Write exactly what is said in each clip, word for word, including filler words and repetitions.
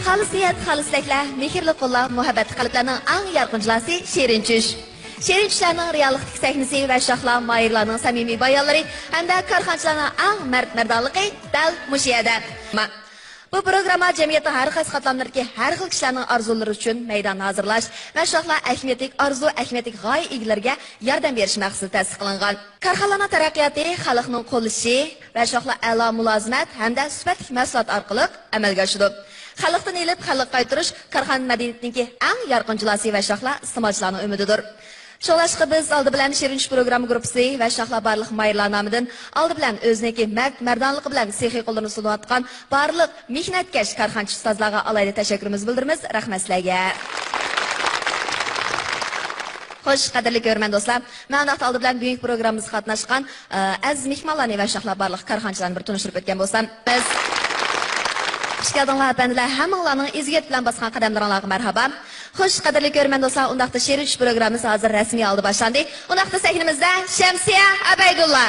خالىس نىيەت، خالىس تىلەكلەر، مېھىرلىك قوللار، مۇھەببەتلىك قەلبلەرنىڭ ئەڭ يارقىن جۇلاسى شېرىن چۈش. شېرىن چۈشلەرنىڭ رېئاللىقتىكى سەھنىسى ۋە شاھلار ماھىرلارنىڭ سەمىمىي بايانلىرى ھەمدە كارخانىچىلارنىڭ ئەڭ مەرد-مەردانلىقى دەل مۇشۇ يەردە. بۇ پروگرامما جەمئىيەتنىڭ ھەر قايسى قاتلاملىرىدىكى ھەر خىل كىشىلەرنىڭ ئارزۇلىرى ئۈچۈن مەيدان ھازىرلاش ۋە شۇنداقلا ئەھمىيەتلىك ئارزۇ، ئەھمىيەتلىك غايە ئىگىلىرىگە ياردەم بېرىش مەقسىتىدە تەسىس قىلىنغان. كارخانىلارنىڭ تەرەققىياتى خەلقنىڭ قوللىشى ۋە شۇنداقلا ئەلا مۇلازىمەت ھەمدە سۈپەتلىك مەھسۇلات ئارقىلىق ئەمەلگە ئاشىدۇ. خەلقتىن ئېلىپ خەلققە قايتۇرۇش كارخانا مەدەنىيىتىنىڭكى ئەڭ يارقىن جۇلاسى ۋە شۇنداقلا ئىستېمالچىلارنىڭ ئۈمىدىدۇر. شۇڭلاشقا بىز ئالدى بىلەن شېرىن چۈش پروگرامما گۇرۇپپىسى ۋە شۇنداقلا بارلىق ماھىرلار نامىدىن ئالدى بىلەن ئۆزىنىڭكى مەرد-مەردانىلىقى بىلەن سېخىي قوللىرىنى سۇنۇۋاتقان بارلىق مېھنەتكەش كارخانىچى ئۇستازلارغا ئالاھىدە تەشەككۈرىمىزنى بىلدۈرىمىز. رەھمەت سىلەرگە. خوش، قەدىرلىك كۆرۈرمەن دوستلار، مەن ئۇنداقتا ئالدى بىلەن بۈگۈنكى پروگراممىمىزغا قاتناشقان، ئە، ئەزىز مېھمانلارنى ۋە شۇنداقلا بارلىق كارخانىچىلارنى بىر تونۇشتۇرۇپ ئۆتكەن بولسام. بىز، خۇش كەلدىڭلار ئەپەندىلەر، ھەممىڭلارنىڭ ئىززەت بىلەن باسقان قەدەملىرىڭلارغا مەرھابا. خوش، قەدىرلىك كۆرۈرمەن دوستلار، ئۇنداقتا شېرىن چۈش پروگراممىسى ھازىر رەسمىي ھالدا باشلاندى. ئۇنداقتا سەھنىمىزدە شەمسىيە ئەبەيدۇللا.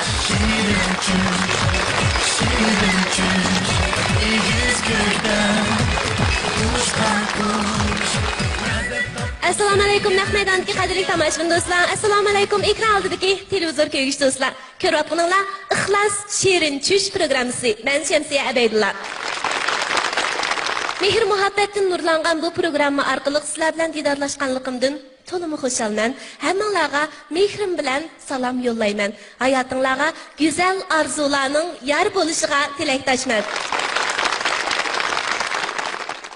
ئەسسالامۇئەلەيكۇم، نەق مەيداندىكى قەدىرلىك تاماشىبىن دوستلار. ئەسسالامۇئەلەيكۇم، ئېكران ئالدىدىكى تېلېۋىزور كۆرگۈچى دوستلار. كۆرۈۋاتقىنىڭلار ئىخلاس شېرىن چۈش پروگراممىسى. مەن شەمسىيە ئەبەيدۇللا. مېھىر-مۇھەببەتتىن نۇرلانغان بۇ پروگرامما ئارقىلىق سىلەر بىلەن دىدارلاشقانلىقىمدىن تولىمۇ خۇشالمەن. ھەممىڭلارغا مېھرىم بىلەن سالام يوللايمەن. ھاياتىڭلارغا گۈزەل ئارزۇلارنىڭ يار بولۇشىغا تىلەكداشمەن.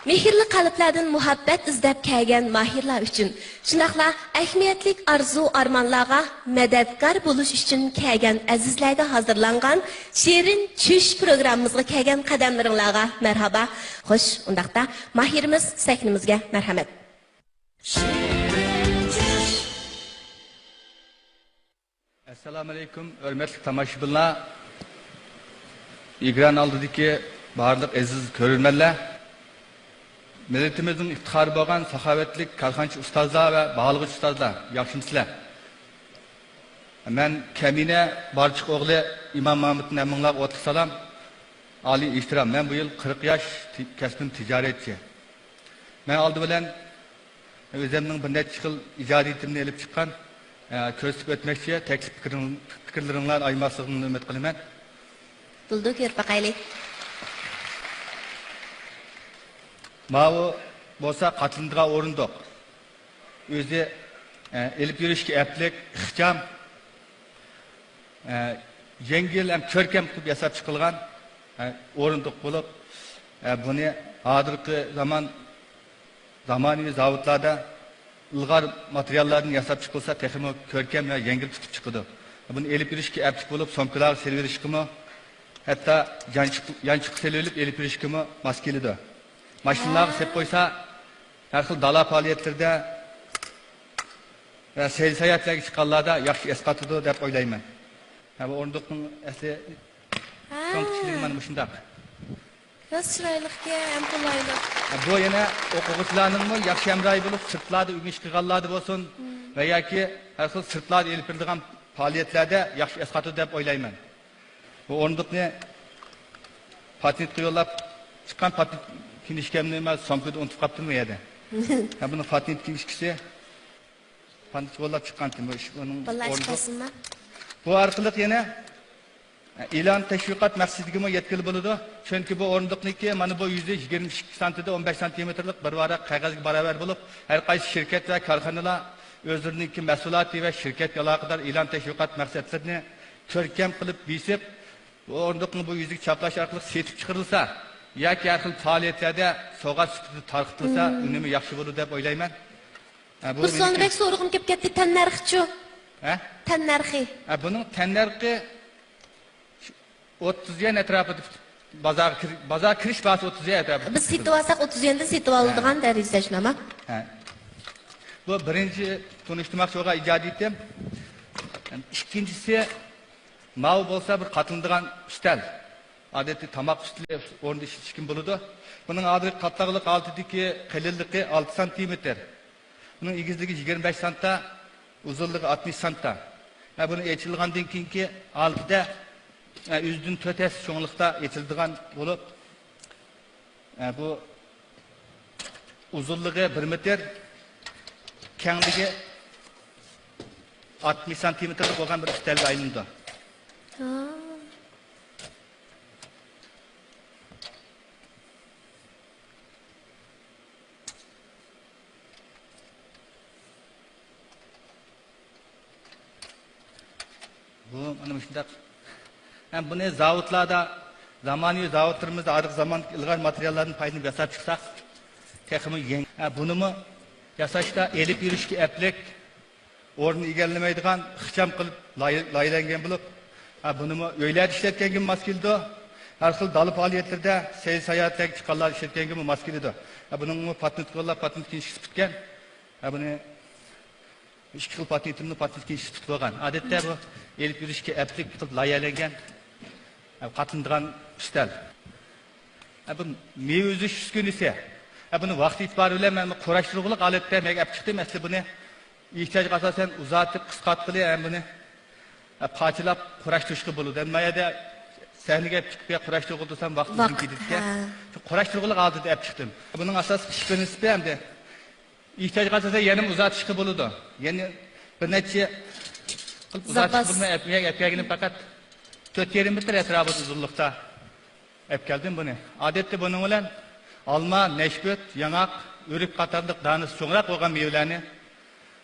مېھىرلىك قەلبلەردىن مۇھەببەت ئىزدەپ كەلگەن ماھىرلار ئۈچۈن، شۇنداقلا ئەھمىيەتلىك ئارزۇ-ئارمانلارغا مەدەتكار بولۇش ئۈچۈن كەلگەن ئەزىزلەرگە ھازىرلانغان شېرىن چۈش پروگراممىمىزغا كەلگەن قەدەملىرىڭلارغا مەرھابا. خوش، ئۇنداقتا ماھىرىمىز سەھنىمىزگە مەرھەمەت. ئەسسالامۇئەلەيكۇم، ھۆرمەتلىك تاماشىبىنلار، ئېكران ئالدىدىكى بارلىق ئەزىز كۆرۈرمەنلەر، مىللىتىمىزنىڭ ئىپتىخارى بولغان ساخاۋەتلىك كارخانىچى ئۇستازلار ۋە باھالىغۇچى ئۇستازلار، ياخشىمۇسىلەر؟ مەن كەمىنە بارچىق ئوغلى ئىمام مامۇتتىن ھەممىڭلارغا ئوتلۇق سالام، ئالىي ئېھتىرام. مەن بۇ يىل قىرىق ياش، تى-، كەسپىم تىجارەتچى. مەن ئالدى بىلەن ئۆزۈمنىڭ بىر نەچچە خىل ئىجادىيىتىمنى ئېلىپ چىققان، ئە، كۆرسىتىپ ئۆتمەكچى. تەكلىپ پىكرىڭ-، پىكىرلىرىڭلار ئايىماسلىقىڭلارنى ئۈمىد قىلىمەن. بولىدۇ، كۆرۈپ باقايلى. ماۋۇ بولسا قاتلىنىدىغان ئورۇندۇق. ئۆزى، ئە، ئېلىپ يۈرۈشكە ئەپلىك، ئىخچام، ئە، يەڭگىل ھەم كۆركەم قىلىپ ياساپ چىقىلغان، ئە، ئورۇندۇق بولۇپ، ئە، بۇنى ھازىرقى زامان زامانىۋى زاۋۇتلاردا ئىلغار ماتېرىياللاردىن ياساپ چىقىلسا، تېخىمۇ كۆركەم ۋە يەڭگىل تۇتۇپ چىقىدۇ. بۇنى ئېلىپ يۈرۈشكە ئەپلىك بولۇپ، سومكىلارغا سېلىۋېرىشكىمۇ، ھەتتا يانچۇق، يانچۇققا سېلىۋېلىپ ئېلىپ يۈرۈشكىمۇ ماس كېلىدۇ. ماشىنىلارغا سېلىپ قويسا، ھەر خىل دالا پائالىيەتلىرىدە ۋە سەيلە-ساياھەتلەرگە چىققانلاردا ياخشى ئەسقاتىدۇ دەپ ئويلايمەن. ھە، بۇ ئورۇندۇقنىڭ ئەسلى ھە. چوڭ كىچىكلىكى مانا مۇشۇنداق. راست چىرايلىقكەن، ھەم قولايلىق. بۇ يەنە ئوقۇغۇچىلارنىڭمۇ ياخشى ھەمراھى بولۇپ، سىرتلاردا ئۆگىنىش قىلغانلاردا بولسۇن ۋە ياكى ھەر خىل سىرتلاردا ئېلىپ بېرىلىدىغان پائالىيەتلەردە ياخشى ئەسقاتىدۇ دەپ ئويلايمەن. بۇ ئورۇندۇقنى پاتېنتقا يوللاپ چىققان پاتېنت كىنىشكامنى مەن سومكىدا ئۇنتۇپ قاپتىمەن بۇ يەردە. ھە، بۇنىڭ پاتېنت كىنىشكىسى پاتېنتقا يوللاپ چىققانتىم بۇ ئىش، بۇنىڭ بالىلار ئورۇندۇق. چىقارسۇنما. بۇ ئارقىلىق يەنە ئېلان تەشۋىقات مەقسىتىگىمۇ يەتكىلى بولىدۇ. چۈنكى بۇ ئورۇندۇقنىڭكى مانا بۇ يۈزى يىگىرمە ئىككى سانتىمېتىر، ئون بەش سانتىمېتىرلىق بىر ۋاراق قەغەزگە باراۋەر بولۇپ، ھەر قايسى شىركەت ۋە كارخانىلار ئۆزلىرىنىڭكى مەھسۇلاتى ۋە شىركەتكە ئالاقىدار ئېلان تەشۋىقات مەقسەتلىرىنى كۆركەم قىلىپ بېسىپ، بۇ ئورۇندۇقنى بۇ يۈزىگە چاپلاش ئارقىلىق سېتىپ چىقىرىلسا ياكى ھەر خىل پائالىيەتلەردە سوۋغات سۈپىتىدە تارقىتىلسا، ئۈنۈمى ياخشى بولىدۇ دەپ ئويلايمەن. ھە، بۇ رۇسلان مېنىڭكى. بەك سورىغۇم كېلىپ كەتتى، تەننەرخىچۇ؟ ھە؟ تەننەرخى. ھە، بۇنىڭ تەننەرخى ئوتتۇز يۈەن ئەتراپىدا بازارغا كىر-، بازارغا كىرىش باھاسى ئوتتۇز يۈەن ئەتراپىدا. بىز سېتىۋالساق ئوتتۇز يۈەندىن سېتىۋالىدىغان ھە. دەرىجىدە شۇنداقمۇ؟ ھە. بۇ بىرىنچى تونۇشتۇرماقچى بولغان ئىجادىيىتىم. ئىككىنچىسى، ماۋۇ بولسا بىر قاتلىنىدىغان ئۈستەل. ئادەتتە تاماق ئۈستىلى ئورنىدا ئىشلىتىشكىمۇ بولىدۇ. بۇنىڭ ھازىرقى قاتلاقلىق ھالىتىدىكى قېلىنلىقى ئالتە سانتىمېتىر. بۇنىڭ ئېگىزلىكى يىگىرمە بەش سانتا، ئۇزۇنلۇقى ئاتمىش سانتا. ھە، بۇنى ئېچىلغاندىن كېيىنكى ھالىتىدە، ھە، يۈزدىن تۆت ھەسسە چوڭلۇقتا ئېچىلىدىغان بولۇپ، ھە، بۇ ئۇزۇنلۇقى بىر مېتىر، كەڭلىكى ئاتمىش سانتىمېتىرلىق بولغان بىر ئۈستەلگە ئايلىنىدۇ. ھا. بۇ مانا مۇشۇنداق. ھەم بۇنى زاۋۇتلاردا، زامانىۋى زاۋۇتلىرىمىزدا ھازىرقى زامان ئىلغار ماتېرىياللاردىن پايدىلىنىپ ياساپ چىقساق، تېخىمۇ يېڭى. ھە، بۇنىمۇ ياساشتا ئېلىپ يۈرۈشكە ئەپلىك، ئورنىنى ئىگىلىمەيدىغان، ئىخچام قىلىپ لاي-، لايىھەلەنگەن بولۇپ، ھە، بۇنىمۇ ئۆيلەردە ئىشلەتكەنگىمۇ ماس كېلىدۇ. ھەر خىل دالا پائالىيەتلىرىدە، سەيلە ساياھەتلەرگە چىققانلاردا ئىشلەتكەنگىمۇ ماس كېلىدۇ. ھە، بۇنىڭمۇ پاتېنت قىلغانلار پاتېنت كىنىشكىسى پۈتكەن. ھە، بۇنى ئىككى خىل پاتېنتىمنى پاتېنت كىنىشكىسى تۇتۇپ ئالغان. ئادەتتە بۇ ئېلىپ يۈرۈشكە ئەپلىك قىلىپ لايىھەلەنگەن، ھە، قاتلىنىدىغان ئۈستەل. ھە، بۇ مېۋە ئۈزۈش ئۈسكۈنىسى. ھە، بۇنى ۋاقتى ئېتىبارى بىلەن مەن بۇ قۇراشتۇرغۇلۇق ھالەتتە مەن ئەپ چىقتىم. ئەسلى بۇنى ئېھتىياجغا ئاساسەن ئۇزارتىپ، قىسقارتقىلى، ھەم بۇنى، ھە، پارچىلاپ قۇراشتۇرۇشقا بولىدۇ. ھەم ما يەردە سەھنىگە ئەپ چىقىپ، بۇ يەردە قۇراشتۇرغىلى تۇرسام، ۋاقىت ئۇزۇن ۋاقىت، كېتىدىكەن. ھە. شۇ قۇراشتۇرغۇلۇق ھالىتىدە ئەپ چىقتىم. بۇنىڭ ئاساسلىق ئىش پىرىنسىپى ھەمدە ئېھتىياجغا ئاساسەن يەنىمۇ ئۇزارتىشقا بولىدۇ. يەنە بىر نەچچە قىلىپ ئۇزارتىشقا زاپاس. بولىدۇ. ئەپ، ئەپ كەلگىنىم پەقەت تۆت يېرىم مېتىر ئەتراپىدا ئۇزۇنلۇقتا ئەپ كەلدىم بۇنى. ئادەتتە بۇنىڭ بىلەن ئالما، نەشپۈت، ياڭاق، ئۆرۈك قاتارلىق دانىسى چوڭراق بولغان مېۋىلەرنى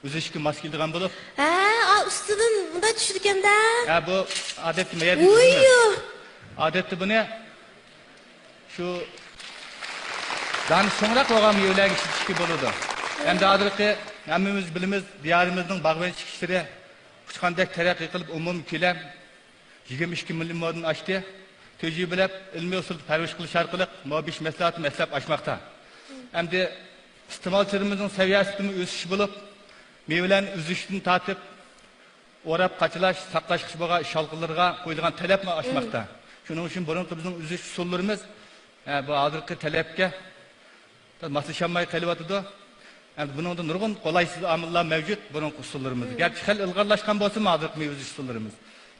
ئۈزۈشكە ماس كېلىدىغان بولۇپ. ھە، ئا، ئۈستىدىن بۇنداق چۈشىدىكەن-دە. ھە، بۇ ئادەتتە مەيەردە ئۇيۇ. ئادەتتە بۇنى شۇ دانىسى چوڭراق بولغان مېۋىلەرگە ئىشلىتىشكە بولىدۇ. ھەمدە ھازىرقى ھەممىمىز بىلىمىز، دىيارىمىزنىڭ باغۋەن چېكىشلىرى ئۇچقاندەك تەرەققىي قىلىپ، ئومۇمىي كۆلەم يىگىرمە ئىككى مىليون مودىن ئاشتى. تۈجۈبىلەپ، ئىلمىي ئۇسۇلدا پەرۋىش قىلىش ئارقىلىق مۇۋاپىق مەھسۇلاتنى مەھسۇلات ئاشماقتا. ئەمدى ئىستېمالچىلىرىمىزنىڭ سەۋىيەسىدىمۇ ئۆسۈش بولۇپ، مېۋىلەرنى ئۈزۈشتىن تارتىپ، ئوراپ قاچىلاش، ساقلاشقىچە بولغان ئىش ھالقىلىرىغا قويىدىغان تەلەپمۇ ئاشماقتا. شۇنىڭ ئۈچۈن بۇرۇنقى بىزنىڭ ئۈزۈش ئۇسۇللىرىمىز، ھە، بۇ ھازىرقى تەلەپكە ماسلىشالماي قېلىۋاتىدۇ. ئەمدى بۇنىڭدا نۇرغۇن قولايسىز ئامىللار مەۋجۇت بۇرۇنقى ئۇسۇللىرىمىزدا. گەرچە خېلى ئىلغارلاشقان بولسىمۇ ھازىرقى مېۋە ئۈزۈش ئۇسۇللىرىمىز،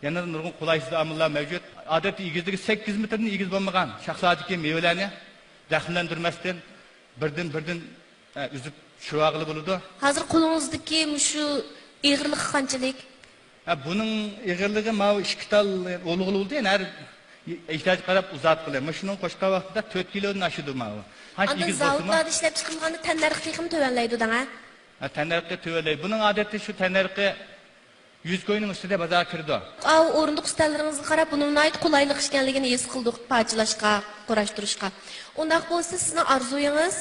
يەنە نۇرغۇن قولايسىز ئامىللار مەۋجۇت. ئادەتتە ئېگىزلىكى سەككىز مېتىردىن ئېگىز بولمىغان شاخلاردىكى مېۋىلەرنى زەخىملەندۈرمەستىن، بىردىن بىردىن، ئە، ئۈزۈپ چۈشۈرۈۋالغىلى بولىدۇ. ھازىر قولىڭىزدىكى مۇشۇ ئېغىرلىقى قانچىلىك؟ ھە، بۇنىڭ ئېغىرلىقى ماۋۇ ئىككى تال ئۇلىغىلى بولىدۇ. يەنە ھەر ئېھتىياجغا قاراپ ئۇزارتقىلى. مۇشۇنىڭ قوشقان ۋاقتىدا تۆت كىلودىن ئاشىدۇ ماۋۇ. قانچە ئاندىن ئېگىز بولسىمۇ. زاۋۇتلاردا ئىشلەپچىقىرىلغاندا تەننەرخ تېخىمۇ تۆۋەنلەيدۇ دەڭە. ھە، تەننەرخى تۆۋەنلەيدۇ. بۇنىڭ ئادەتتە شۇ تەننەرخى يۈز كوينىڭ ئۈستىدە بازارغا كىرىدۇ. ئاۋۇ ئورۇندۇق ئۈستەللىرىڭىزگە قاراپ، بۇنىڭ ناھايىتى قولايلىق ئىكەنلىكىنى ھېس قىلدۇق پارچىلاشقا، قۇراشتۇرۇشقا. ئۇنداق بولسا، سىزنىڭ ئارزۇيىڭىز؟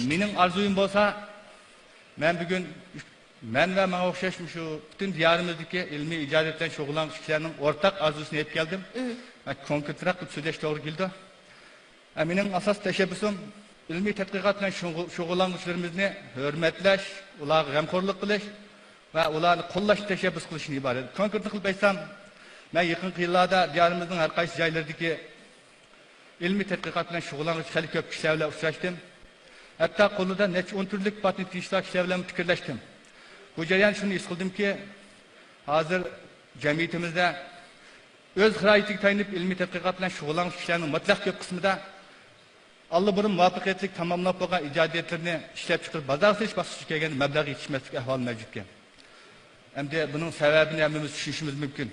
مېنىڭ ئارزۇيۇم بولسا، مەن بۈگۈن، مەن ۋە ماڭا ئوخشاش مۇشۇ پۈتۈن دىيارىمىزدىكى ئىلمىي ئىجادىيەت بىلەن شۇغۇللانغۇچى كىشىلەرنىڭ ئورتاق ئارزۇسىنى ئېيتىپ كەلدىم. مم. مەن كونكرېتراق قىلىپ سۆزلەش توغرا كېلىدۇ. مېنىڭ ئاساسىي تەشەببۇسۇم ئىلمىي تەتقىقات بىلەن شۇغۇ-، شۇغۇللانغۇچىلىرىمىزنى ھۆرمەتلەش، ئۇلارغا غەمخورلۇق قىلىش ۋە ئۇلارنى قوللاشنى تەشەببۇس قىلىشتىن ئىبارەت. كونكرېتنى قىلىپ ئېيتسام، مەن يېقىنقى يىللاردا دىيارىمىزنىڭ ھەر قايسى جايلىرىدىكى ئىلمىي تەتقىقات بىلەن شۇغۇللانغۇچى خېلى كۆپ كىشىلەر بىلەن ئۇچراشتىم. ھەتتا قولىدا نەچچە ئون تۈرلۈك پاتېنت تېگىشلىك كىشىلەر بىلەن پىكىرلەشتىم. بۇ جەرياندا شۇنى ھېس قىلدىمكى، ھازىر جەمئىيىتىمىزدە ئۆز خىرايىتىگە تايىنىپ ئىلمىي تەتقىقات بىلەن شۇغۇللانغۇچى كىشىلەرنىڭ مۇتلەق كۆپ قىسمىدا ئاللىبۇرۇن مۇۋەپپەقىيەتلىك تاماملاپ بولغان ئىجادىيەتلىرىنى ئىشلەپچىقىرىپ بازارغا سېلىش باسقۇچىغا كەلگەندە مەبلەغ يېتىشمەسلىك ئەھۋالى مەۋجۇتكەن. ئەمدى بۇنىڭ سەۋەبىنى ھەممىمىز چۈشىنىشىمىز مۇمكىن.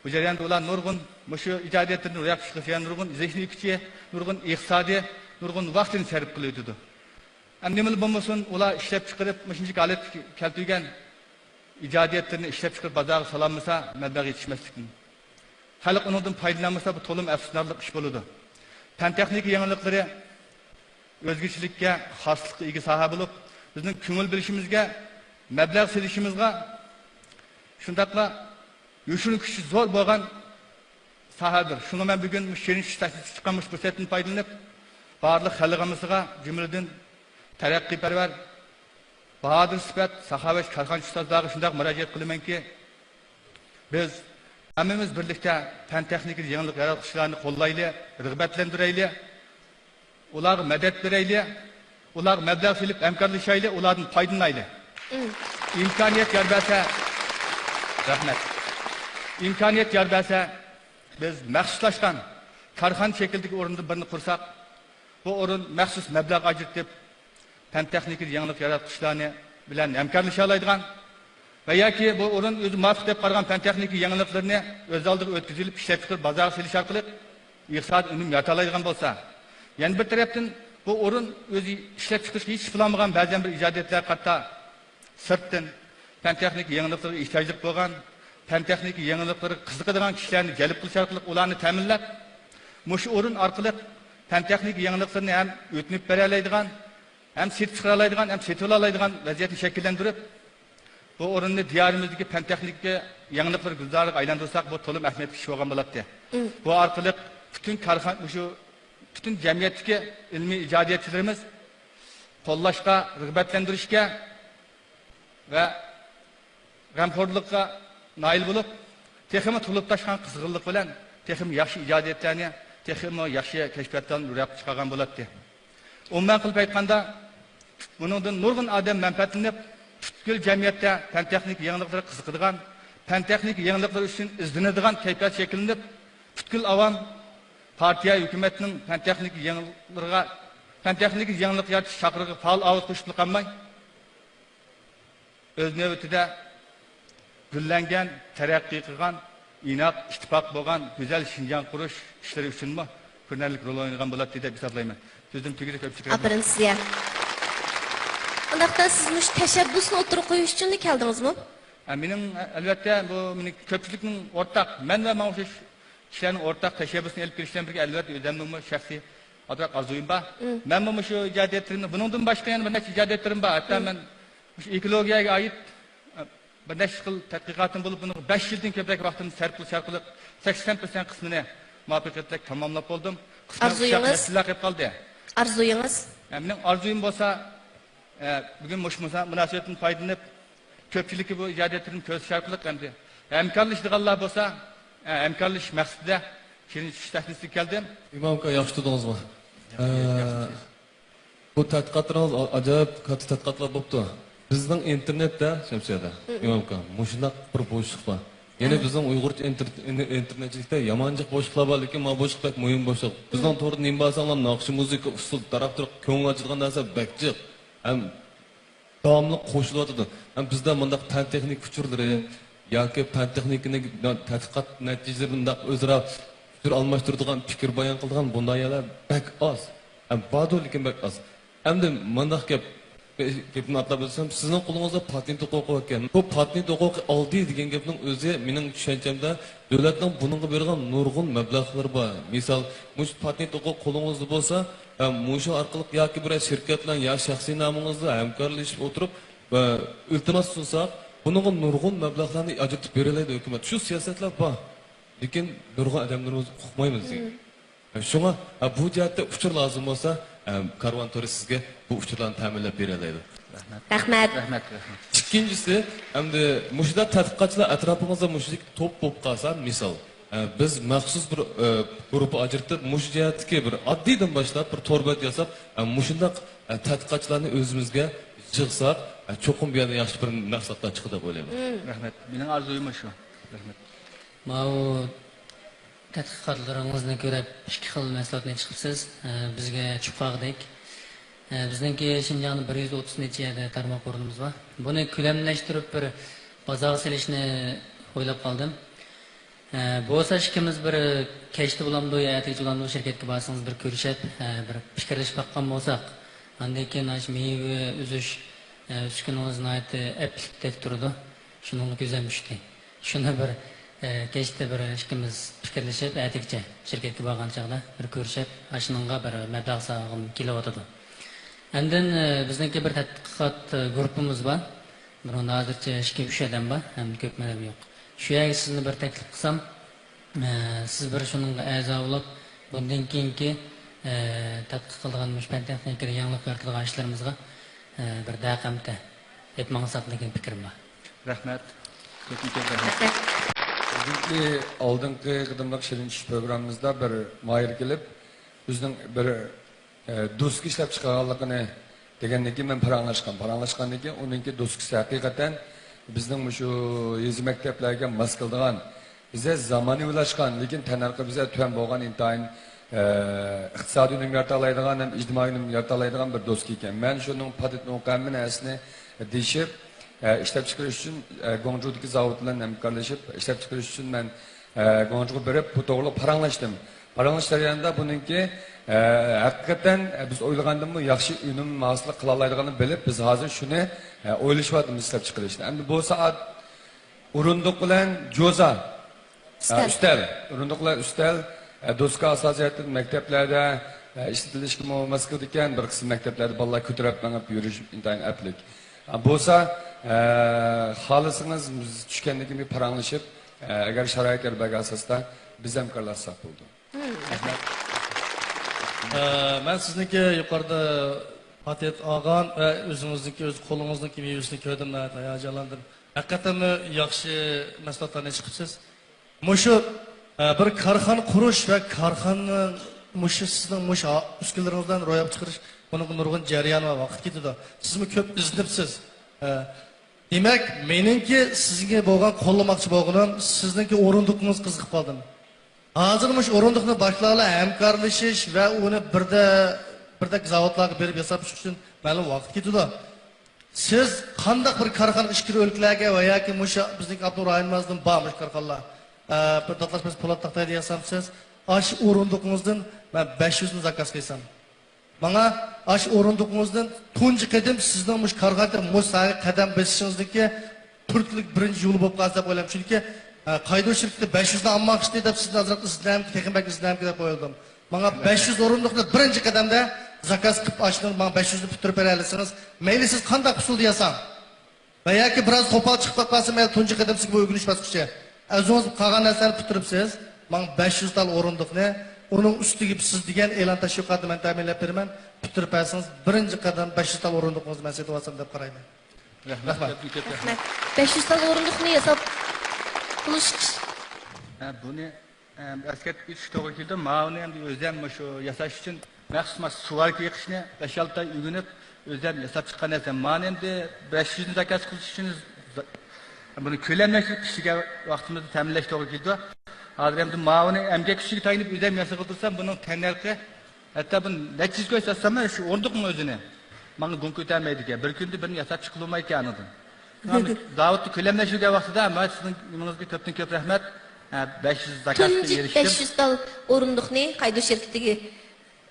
بۇ جەرياندا ئۇلار نۇرغۇن مۇشۇ ئىجادىيەتلىرىنى روياپقا چىقىرىش، نۇرغۇن زېھنىي كۈچى، نۇرغۇن ئىقتىسادىي، نۇرغۇن ۋاقتىنى سەرپ قىلىۋېتىدۇ. ئەمدى نېمىلا بولمىسۇن، ئۇلار ئىشلەپچىقىرىپ، مۇشۇنچىلىك ھالەتكە كەلتۈرگەن ئىجادىيەتلىرىنى ئىشلەپچىقىرىپ بازارغا سالالمىسا، مەبلەغ يېتىشمەسلىكتىن، خەلق ئۇنىڭدىن پايدىلانمىسا، بۇ تولىمۇ ئەپسۇسلىنارلىق ئىش بولىدۇ. پەن تېخنىكا يېڭىلىقلىرى ئۆزگىچىلىككە، خاسلىققا ئىگە ساھە بولۇپ، بىزنىڭ كۆڭۈل بۆلۈشىمىزگە، مەبلەغ سېلىشىمىزغا، شۇنداقلا يوشۇرۇن كۈچى زور بولغان ساھەدۇر. شۇڭا مەن بۈگۈن مۇشۇ شېرىن چۈش سەھنىسىگە چىققان مۇشۇ پۇرسەتتىن پايدىلىنىپ، بارلىق خەلق ئاممىسىغا، جۈملىدىن تەرەققىيپەرۋەر، باھادىر سۈپەت، ساخاۋەتچى كارخانىچى ئۇستازلارغا شۇنداق مۇراجىئەت قىلىمەنكى، بىز ھەممىمىز بىرلىكتە پەن تېخنىكىدا يېڭىلىق ياراتقۇچىلارنى قوللايلى، رىغبەتلەندۈرەيلى، ئۇلارغا مەدەت بېرەيلى، ئۇلارغا مەبلەغ سېلىپ ھەمكارلىشايلى، ئۇلاردىن پايدىلىنايلى. مم. ئىمكانىيەت يار بەرسە، رەھمەت. ئىمكانىيەت يار بەرسە، بىز مەخسۇسلاشقان كارخانا شەكلىدىكى ئورۇندىن بىرنى قۇرساق، بۇ ئورۇن مەخسۇس مەبلەغ ئاجرىتىپ، پەن تېخنىكىدا يېڭىلىق ياراتقۇچىلارنى بىلەن ھەمكارلىشالايدىغان ۋە ياكى بۇ ئورۇن ئۆزى مۇۋاپىق دەپ قارىغان پەن تېخنىكا يېڭىلىقلىرىنى ئۆز ئالدىغا ئۆتكۈزۈلۈپ، ئىشلەپچىقىرىپ بازارغا سېلىش ئارقىلىق ئىقتىسادىي ئۈنۈم يارىتالايدىغان بولسا، يەنە بىر تەرەپتىن بۇ ئورۇن ئۆزى ئىشلەپچىقىرىشقا ھېچ پىلانلىمىغان بەزەن بىر ئىجادىيەتلەرگە قارىتا سىرتتىن پەن تېخنىكا يېڭىلىقلىرىغا ئېھتىياجلىق بولغان، پەن تېخنىكا يېڭىلىقلىرىغا قىزىقىدىغان كىشىلەرنى جەلپ قىلىش ئارقىلىق ئۇلارنى تەمىنلەپ، مۇشۇ ئورۇن ئارقىلىق پەن تېخنىكا يېڭىلىقلىرىنى ھەم ئۆتۈنۈپ بېرەلەيدىغان، ھەم سېتىپ چىقىرالايدىغان، ھەم سېتىۋالالايدىغان ۋەزىيەتنى شەكىللەندۈرۈپ، بۇ ئورۇننى دىيارىمىزدىكى پەن تېخنىكا يېڭىلىقلىرى گۈلزارىغا ئايلاندۇرساق، بۇ تولىمۇ ئەھمىيەتلىك ئىش بولغان بولاتتى. مم. بۇ ئارقىلىق پۈتۈن كارخانا، مۇشۇ پۈتۈن جەمئىيەتتىكى ئىلمىي ئىجادىيەتچىلىرىمىز قوللاشقا، رىغبەتلەندۈرۈشكە ۋە غەمخورلۇققا نائىل بولۇپ، تېخىمۇ تولۇپ تاشقان قىزغىنلىق بىلەن تېخىمۇ ياخشى ئىجادىيەتلەرنى، تېخىمۇ ياخشى كەشپىياتلارنى روياپقا چىقارغان بولاتتى. ئومۇمەن قىلىپ ئېيتقاندا، بۇنىڭدىن نۇرغۇن ئادەم مەنپەئەتلىنىپ، پۈتكۈل جەمئىيەتتە پەن تېخنىكا يېڭىلىقلىرىغا قىزىقىدىغان، پەن تېخنىكا يېڭىلىقلىرى ئۈستىدىن ئىزدىنىدىغان كەيپىيات شەكىللىنىپ، پۈتكۈل ئاۋام پارتىيە، ھۆكۈمەتنىڭ پەن تېخنىكا يېڭىلىقلىرىغا، پەن تېخنىكا يېڭىلىق يارىتىش چاقىرىقىغا پائال ئاۋاز قوشۇپلا قالماي، ئۆز نۆۋىتىدە گۈللەنگەن، تەرەققىي قىلغان، ئىناق، ئىتتىپاق بولغان گۈزەل شىنجاڭ قۇرۇش ئىشلىرى ئۈچۈنمۇ كۆرۈنەرلىك رول ئوينىغان بولاتتى دەپ ھېسابلايمەن. سۆزۈم تۈگىدى، كۆپچىلىك رەھمەت. ئاپىرىن سىزگە. ئۇنداقتا سىز مۇشۇ تەشەببۇسنى ئوتتۇرىغا قويۇش ئۈچۈنلا كەلدىڭىزمۇ؟ ئە، مېنىڭ، ئە، ئەلۋەتتە، بۇ مېنىڭ كۆپچىلىكنىڭ ئورتاق، مەن ۋە ماڭا ئوخشاش كىشىلەرنىڭ ئورتاق تەشەببۇسىنى ئېلىپ كېلىش بىلەن بىرگە، ئەلۋەتتە، ئۆزۈمنىڭمۇ شەخسىي ئازراق ئارزۇيۇم بار. مم. مەنمۇ مۇشۇ ئىجادىيەتلىرىمنى، بۇنىڭدىن باشقا يەنە بىر نەچچە ئىجادىيەتلىرىم بار. ھەتتا مم. مەن مۇشۇ ئېكولوگىيەگە ئائىت، ئە، بىر نەچچە خىل تەتقىقاتىم بولۇپ، بۇنىڭغا بەش يىلدىن كۆپرەك ۋاقتىمنى سەرپ قىلىش ئارقىلىق سەكسەن پىرسەنت قىسمىنى مۇۋەپپەقىيەتلىك تاماملاپ بولدۇم. قىسمەن ئۇششاق مەسىلىلەر قېلىپ قالدى. ئارزۇيىڭىز؟ ئە، مېنىڭ ئارزۇيۇم بولسا، ئە، بۈگۈن مۇشۇ مۇسا-، مۇناسىۋەتتىن پايدىلىنىپ، كۆپچىلىككە بۇ ئىجادىيەتلىرىمنى كۆرسىتىش ئارقىلىق ھەمدە ھەمكارلىشىدىغانلار بولسا، ئە، ھەمكارلىشىش مەقسىتىدە شېرىن چۈشۈش سەھنىسىگە كەلدىم. ئىمام ئاكا، ياخشى تۇردىڭىزمۇ؟ ياخشى، ئە، ياخشى. بۇ تەتقىقاتلىرىڭىز ئا-، ئاجايىپ كاتتا تەتقىقاتلار بوپتۇ. بىزنىڭ ئىنتېرنېتتا، شەمسىيەدە، مم. ئىمام ئاكا، مۇشۇنداق بىر بوشلۇق بار. يەنى مم. بىزنىڭ ئۇيغۇرچە ئىنتېر-، ئىن-، ئىنتېرنېتچىلىكتە يامان جىق بوشلۇقلار بار، لېكىن مانا بوشلۇق بەك مۇھىم بوشلۇق. بىزنىڭ مم. توردا نېمە بارساڭلار، ناخشا، مۇزىكا، ئۇسسۇل، تاراق-تۇرۇق، كۆڭۈل ئاچىدىغان نەرسە بەك جىق. ھەم داۋاملىق قوشۇلۇۋاتىدۇ. ھەم بىزدە مۇنداق پەن تېخنىكا ئۇچۇرلىرى ياكى پەن تېخنىكىنى تەتقىقات نەتىجىلىرى مۇنداق ئۆزئارا پىكىر ئالماشتۇرىدىغان، پىكىر بايان قىلىدىغان بۇنداق يەرلەر بەك ئاز. ھەم باردۇ، لېكىن بەك ئاز. ئەمدى مۇنداق گەپ، گېپىمنى ئاتلاپ ئۆتسەم، سىزنىڭ قولىڭىزدا پاتېنت ھوقۇقى بار ئىكەن. بۇ پاتېنت ھوقۇقى ئالدى دېگەن گەپنىڭ ئۆزى، مېنىڭ چۈشەنچەمدە، دۆلەتنىڭ بۇنىڭغا بېرىدىغان نۇرغۇن مەبلەغلىرى بار. مىسال، مۇشۇ پاتېنت ھوقۇقى قولىڭىزدا بولسا، ھەم مۇشۇ ئارقىلىق ياكى بىرەر شىركەت بىلەن يا شەخسىي نامىڭىزدا ھەمكارلىشىپ ئولتۇرۇپ، ئە، ئىلتىماس سۇنساق، بۇنىڭغا نۇرغۇن مەبلەغلەرنى ئاجرىتىپ بېرەلەيدۇ ھۆكۈمەت. شۇ سىياسەتلەر بار. لېكىن نۇرغۇن ئادەملىرىمىز ئۇقمايمىز دېگەن. مم. شۇڭا، ئە، بۇ جەھەتتە ئۇچۇر لازىم بولسا، ئە، كارۋان تورى سىزگە بۇ ئۇچۇرلارنى تەمىنلەپ بېرەلەيدۇ. رەھمەت. رەھمەت. رەھمەت، رەھمەت. ئىككىنچىسى، ئەمدى مۇشۇنداق تەتقىقاتچىلار ئەتراپىڭىزدا مۇشۇنداق توپ بولۇپ قالسا، مىسال، ئە، بىز مەخسۇس بىر، ئە، گۇرۇپپا ئاجرىتىپ، مۇشۇ جەھەتتىكى بىر ئاددىيدىن باشلاپ، بىر تور بەت ياساپ، ئە، مۇشۇنداق، ئە، تەتقىقاتچىلارنى ئۆزىمىزگە يىغساق، ئە، چوقۇم بۇ يەردىن ياخشى بىر مەھسۇلاتلار چىقىدۇ دەپ ئويلايمەن. مم. رەھمەت. مېنىڭ ئارزۇيۇم شۇ. رەھمەت. ماۋۇ تەتقىقاتلىرىڭىزنى كۆرۈپ، ئىككى خىل مەھسۇلاتنى چىقىپسىز، ئە، بىزگە چۈشۈپ قالغۇدەك. ئە، بىزنىڭكى شىنجاڭدا بىر يۈز ئوتتۇز نەچچە يەردە تارماق ئورنىمىز بار. بۇنى كۆلەملەشتۈرۈپ، بىر بازارغا سېلىشنى ئويلاپ قالدىم. ئە، بولسا ئىككىمىز بىر كەچتە بولامدۇ يا ئەتىگىچە بولامدۇ، شىركەتكە بارسىڭىز بىر كۆرۈشۈپ، ئە، بىر پىكىرلىشىپ باققان بولساق. ئاندىن كېيىن ئاشۇ مېۋە ئۈزۈش، ئە، ئۈسكۈنىڭىز ناھايىتى ئەپلىكتەك تۇرىدۇ. شۇنىڭغا كۆزۈم چۈشتى. شۇنى بىر، ئە، كەچتە بىر ئىككىمىز پىكىرلىشىپ، ئەتىگىچە شىركەتكە بارغان چاغدا بىر كۆرۈشۈپ، ئاشۇنىڭغا بىر مەبلەغ سالغۇم كېلىۋاتىدۇ. ئاندىن، ئە، بىزنىڭكى بىر تەتقىقات، ئە، گۇرۇپپىمىز بار. بۇنىڭدا ھازىرچە ئىككى، ئۈچ ئادەم بار، ھەم كۆپ ئادەم يوق. شۇ يەرگە سىزنى بىر تەكلىپ قىلسام، ئە، سىز بىر شۇنىڭغا ئەزا بولۇپ، بۇندىن كېيىنكى، ئە، تەتقىق قىلىدىغان مۇشۇ پەن تېخنىكىدا يېڭىلىق يارىتىدىغان ئىشلىرىمىزغا، ئە، بىر دەقەمتە ئېلىپ ماڭساق دېگەن پىكرىم بار. رەھمەت. كۆپتىن كۆپ رەھمەت. رەھمەت. چۈنكى ئالدىنقى قېتىملىق شېرىن چۈش پروگراممىمىزدا بىر ماھىر كېلىپ، بىزنىڭ بىر، ئە، دوسكا ئىشلەپ چىقارغانلىقىنى دېگەندىن كېيىن مەن پاراڭلاشقان. پاراڭلاشقاندىن كېيىن ئۇنىڭكى دوسكىسى ھەقىقەتەن بىزنىڭ مۇشۇ يېزا مەكتەپلەرگە ماس كېلىدىغان، بىزە زامانىۋىلاشقان، لېكىن تەننەرخى بىزە تۆۋەن بولغان ئىنتايىن، ئە، ئىقتىسادىي ئۈنۈم يارىتالايدىغان ھەم ئىجتىمائىي ئۈنۈم يارىتالايدىغان بىر دوسكا ئىكەن. مەن شۇنىڭ پاتېنتىنى ئوقۇپ ھەممە نەرسىنى دېيىشىپ، ئە، ئىشلەپچىقىرىش ئۈچۈن، ئە، گۇاڭجۇدىكى زاۋۇت بىلەن ھەمكارلىشىپ، ئىشلەپچىقىرىش ئۈچۈن مەن، ئە، گۇاڭجۇغا بېرىپ، بۇ توغرىلىق پاراڭلاشتىم. پاراڭلىشىش جەريانىدا بۇنىڭكى، ئە، ھەقىقەتەن، ئە، بىز ئويلىغاندىنمۇ ياخشى ئۈنۈم ھاسىل قىلالايدىغانلىقىنى بىلىپ، بىز ھازىر شۇنى، ئە، ئويلىشىۋاتىمىز ئىشلەپچىقىرىشنى. ئەمدى بۇ سائەت ئورۇندۇق بىلەن جوزا. ئۈستەل. ئە، ئۈستەل. ئورۇندۇق بىلەن ئۈستەل. ئە، دوسكا ئاساسىي جەھەتتىن مەكتەپلەردە، ئە، ئىشلىتىلىشكىمۇ ماس كېلىدىكەن. بىر قىسىم مەكتەپلەردە بالىلار كۆتۈرۈپ مېڭىپ يۈرۈش ئىنتايىن ئەپلىك. ئە، بولسا، ئە، خالىسىڭىز بىز چۈشكەندىن كېيىن بىر پاراڭلىشىپ، ئە، ئەگەر شارائىت يار بەرگەن ئاساستا بىز ھەمكارلاشساق بولىدۇ. ئە، مەن سىزنىڭكى يۇقىرىدا پاتېنت ئالغان ۋە ئۆزىڭىزنىڭكى، ئۆز قولىڭىزنىڭكى مېۋىسىنى كۆردۈم، ناھايىتى ھاياجانلاندىم. ھەقىقەتەنمۇ ياخشى مەھسۇلاتلارنى چىقىپسىز. مۇشۇ، ئە، بىر كارخانا قۇرۇش ۋە كارخانا مۇشۇ سىزنىڭ مۇشۇ ئۈسكۈنىلىرىڭىز بىلەن روياپقا چىقىرىش، بۇنىڭغا نۇرغۇن جەريان ۋە ۋاقىت كېتىدۇ. سىزمۇ كۆپ ئىزدىنىپسىز. ئە، دېمەك، مېنىڭكى سىزگە بولغان قوللىماقچى بولغىنىم، سىزنىڭكى ئورۇندۇقىڭىز قىزىقىپ قالدىم. ھازىر مۇشۇ ئورۇندۇقنى باشلىغانلار ھەمكارلىشىش ۋە ئۇنى بىردە، بىردەك زاۋۇتلارغا بېرىپ ياساپ چىقىش ئۈچۈن مەلۇم ۋاقىت كېتىدۇ. سىز قانداق بىر كارخانا ئىچكىرى ئۆلكىلەرگە ۋە ياكى مۇشۇ بىزنىڭ ئاپتونوم رايونىمىزدىن بار مۇشۇ كارخانىلار، ئە، بىر داتلاشمىسى پولات تاختايدا ياسامسىز، ئاشۇ ئورۇندۇقىڭىزدىن مەن بەش يۈزنى زاكاز قىلسام، ماڭا ئاشۇ ئورۇندۇقىڭىزدىن تۇنجى قېتىم سىزنىڭ مۇشۇ كارخانىدا مۇشۇ ساھەگە قەدەم بېسىشىڭىزدىكى تۈرتكىلىك بىرىنچى يولى بولۇپ قالسا دەپ ئويلايمەن. چۈنكى، ئە، قايدۇ شىركىتى بەش يۈزنى ئالماقچى دەپ سىزدىن ئازراق ئىزدىنەمكى، تېخىمۇ بەك ئىزدىنەمكى دەپ ئويلىدىم. ماڭا بەش يۈز ئورۇندۇقنى بىرىنچى قەدەمدە زاكاز قىلىپ ئاشۇنى ماڭا بەش يۈزنى پۈتتۈرۈپ بېرەلىسىڭىز، مەيلى سىز قانداق ئۇسۇلدا ياساڭ، ۋە ياكى بىراز توپال چىقىپ قالسا، مەيلى تۇنجى قەدەم سىزگە بۇ ئۆگىنىش باسقۇچى. ئۆزىڭىز قالغان نەرسىلەرنى پۈتتۈرۈپسىز، ماڭا بەش يۈز تال ئورۇندۇقنى، ئۇنىڭ ئۈستىگە سىز دېگەن ئېلان تەشۋىقاتنى مەن تەمىنلەپ بېرىمەن. پۈتتۈرۈپ بەرسىڭىز، بىرىنچى قەدەم بەش يۈز تال ئورۇندۇقىڭىزنى مەن سېتىۋالسام دەپ قارايمەن. رەھمەت. رەھمەت. رەھمەت. بەش يۈز تال ئورۇندۇقنى ياساپ بولۇشقا. ھە، بۇنى ئەسكەرتىپ ئۆتۈش توغرا كېلىدۇ. ماۋۇنى ئەمدى ئۆزۈم مۇشۇ ياساش ئۈچۈن مەخسۇس مانا سۇۋاركا يېقىشنى بەش-ئالتە ئاي ئۆگىنىپ، ئۆزۈم ياساپ چىققان نەرسە. مانى ئەمدى بەش يۈزنى زاكاز قىلىش ئۈچۈن ز-، بۇنى كۆلەملەشتۈرۈپ ئىشلىگەن ۋاقتىمىزدا تەمىنلەش توغرا كېلىدۇ. ھازىر ئەمدى ماۋۇنى ئەمگەك كۈچىگە تايىنىپ ئۆزۈم ياسىغىلى تۇرسام، بۇنىڭ تەننەرخى ھەتتا بۇ نەچچە يۈز كوي ساتسام، شۇ ئورۇندۇقنىڭ ئۆزىنى ماڭا گۇڭ كۆتەرمەيدىكەن. بىر كۈندە بىرنى ياساپ چىقىلمايدىكەن ئانىدىن. زاۋۇتتا كۆلەملەشتۈرگەن ۋاقتىدا، مانا سىزنىڭ نېمىڭىزگە كۆپتىن كۆپ رەھمەت. ھە، بەش يۈز زاكازغا تۇنجى ئېرىشتىم. بەش يۈز تال ئورۇندۇقنى قايدۇ شىركىتىگە